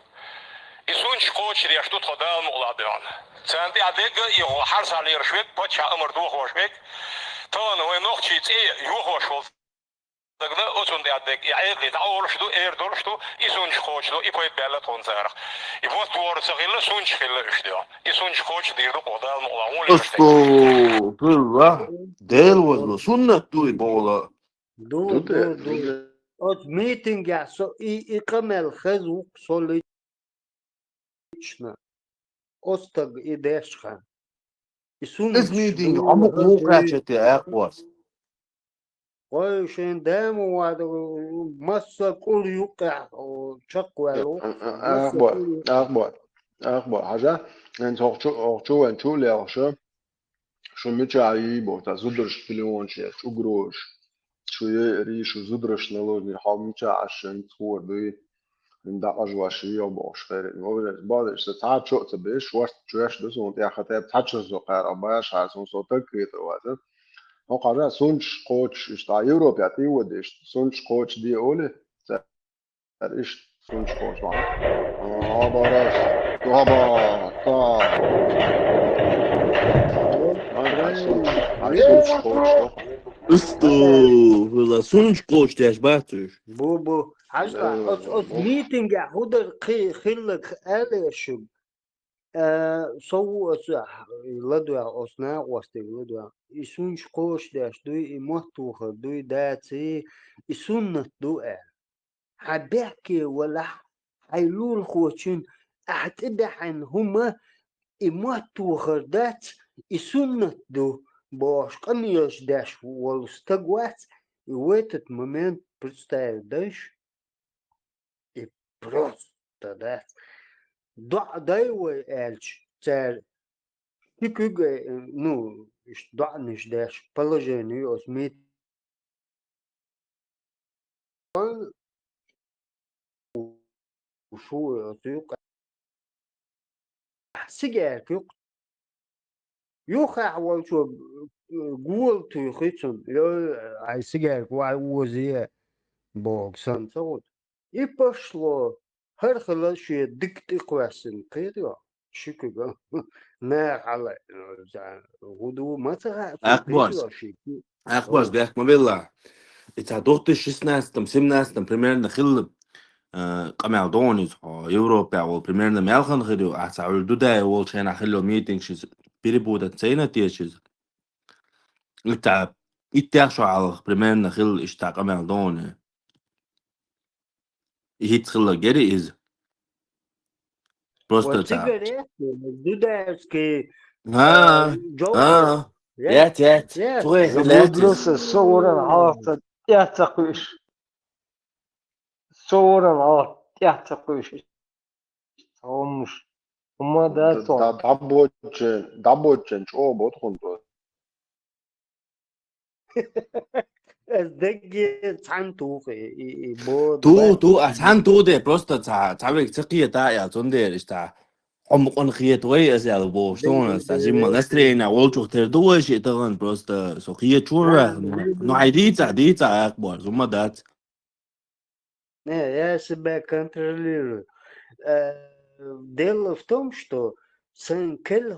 И сунчаш кхочушдеш ду тхо Дала мукъалахь доьгӀна. Царна тӀехь дерг а, и хьарсахь лелаш верг, паччахьан амар дохош верг, тахана вай нохчий цӀе йохош волу Дагна оцунна тӀехь дерг и Ӏекъи дӀаолуш ду, эр долуш ду, и сунчаш кхочуш ду, и пайда баьлла тхуна царах. И мотт вогӀур ца хилла, сунчаш хилла уьш ду. И сунчаш кхочушдийр ду кхо Дала мукъалахь вон лелаш дерг. Астагфируллах. Дела вазло, суннат ду и бохула. Ду, ду, ду. Оцу митингехь со и, и къамел хеза ву-кх со ли- лично. Оцу стага и деш хан. И суннат ду. Иза митинг ду, Ӏамукъ ву кхача те акхвас. Гой шайн дама вада, масса кӀур юккъехь, о, чекхваьлла ву. Ахбо, ахбо, ахбо. Хьажа, хӀинца хӀокху чу, хӀокху чу вайн чу а лелхаша, шу мичахь йий боху, та зударш пилонаш я, чӀугрош. Шу еарий, шу зударш наложнера, хьо мичахь Ӏаш шайн хӀора дуй? ХӀинца дӀакъажош йий бохуш херий. Вовшашца базарш сан цхьа чо а ца беш, шорта чоьш ду суна тӀехь хатӀе, цхьа чо со кхара баш хьара, суна со таг кхетар ваца. ХӀокху хьажа сунчаш кхочуш, иштта Европехь тӀе а вадеш, сунчаш кхочушде олий? Цара иштта сунчаш кхочуш ма. Хабараш, хаба, та. Ай, сунчаш кхочуш. Усту, вала, сунчаш кхочушдеш бац уьш. Бу, бу. Хьажа, оцу, оцу митингехь хӀун дара кхин хилларг аьлла шуьга? Э, со ву оцу ладоьгӀна, оцу накъостига ладоьгӀна. И сунчаш кхочушдеш дуй, и мотт вохур дуй, даций, и суннат ду аьлла. Хьан бехке валахь, хьайн лулахочун ахьа тӀебаьхьина хӀума, и мотт вохур дац, и суннат ду, бохуш къамелаш деш волу стаг вац, и в этот момент представить дайш, и просто дац. ДоӀа дай вай аьлча, цара ши куьг, э, ну, иштта доӀанаш деш, положение оцу мит-, шу оцу юкъа. Сигарка юкъа. Юххехь волчо, э, гола туьйхи цунна. Йой, ай сигарка вай озае, боху санна ца гӀур. И пашло, хӀара хила шен дика тӀекхоьссина кхетар. Ши куьга. Наха хьала, э, за, гӀу ду, ма ца хаьа, цо Ахбос. Кхетар ши куьга. Ахбос, бехк ма белла. И цхьа две тысячи шестнадцатом, семнадцатом примерно хилла, э, къамел догӀун иза хьо, Европехь волу примерно мел хан хир ю, ахьа цхьа Ӏуьйр ду дай волчу хенахь хилла митинг шиза, перепутать ца йина те шиза. Итта, иттех шо хьалха примерно хилла иштта къамел дона. И хӀинца хилла гери иза. Просто Вот цхьа. Игорь, Дудаевский, А, э, Джо-, а, я, яц, яц. я. Цхьа хилла яц. Заблудился, со уровень хьалха тӀехь ца кхуьуш. Со уровень хьалха тӀехь ца кхуьуш. Хьомуш. Хьума дац хьо. Дабочен, дабочен чӀо бот хун то. Эс дегге цхьан тухе, и, и, бо, Ту, бо. ту, а цхьан ту де, просто цхьа, цхьа век ца кхета, я, цундер иштта. Хьом къон хета вай, ас ял бо, что у нас, а, жимма настроение, волчух тер ду вай, ши таган, просто, со хета чура, ну, ну, ай дица, дица, ак бор, зума дац. Не, я себя контролирую. Э, дело в том, что сан кел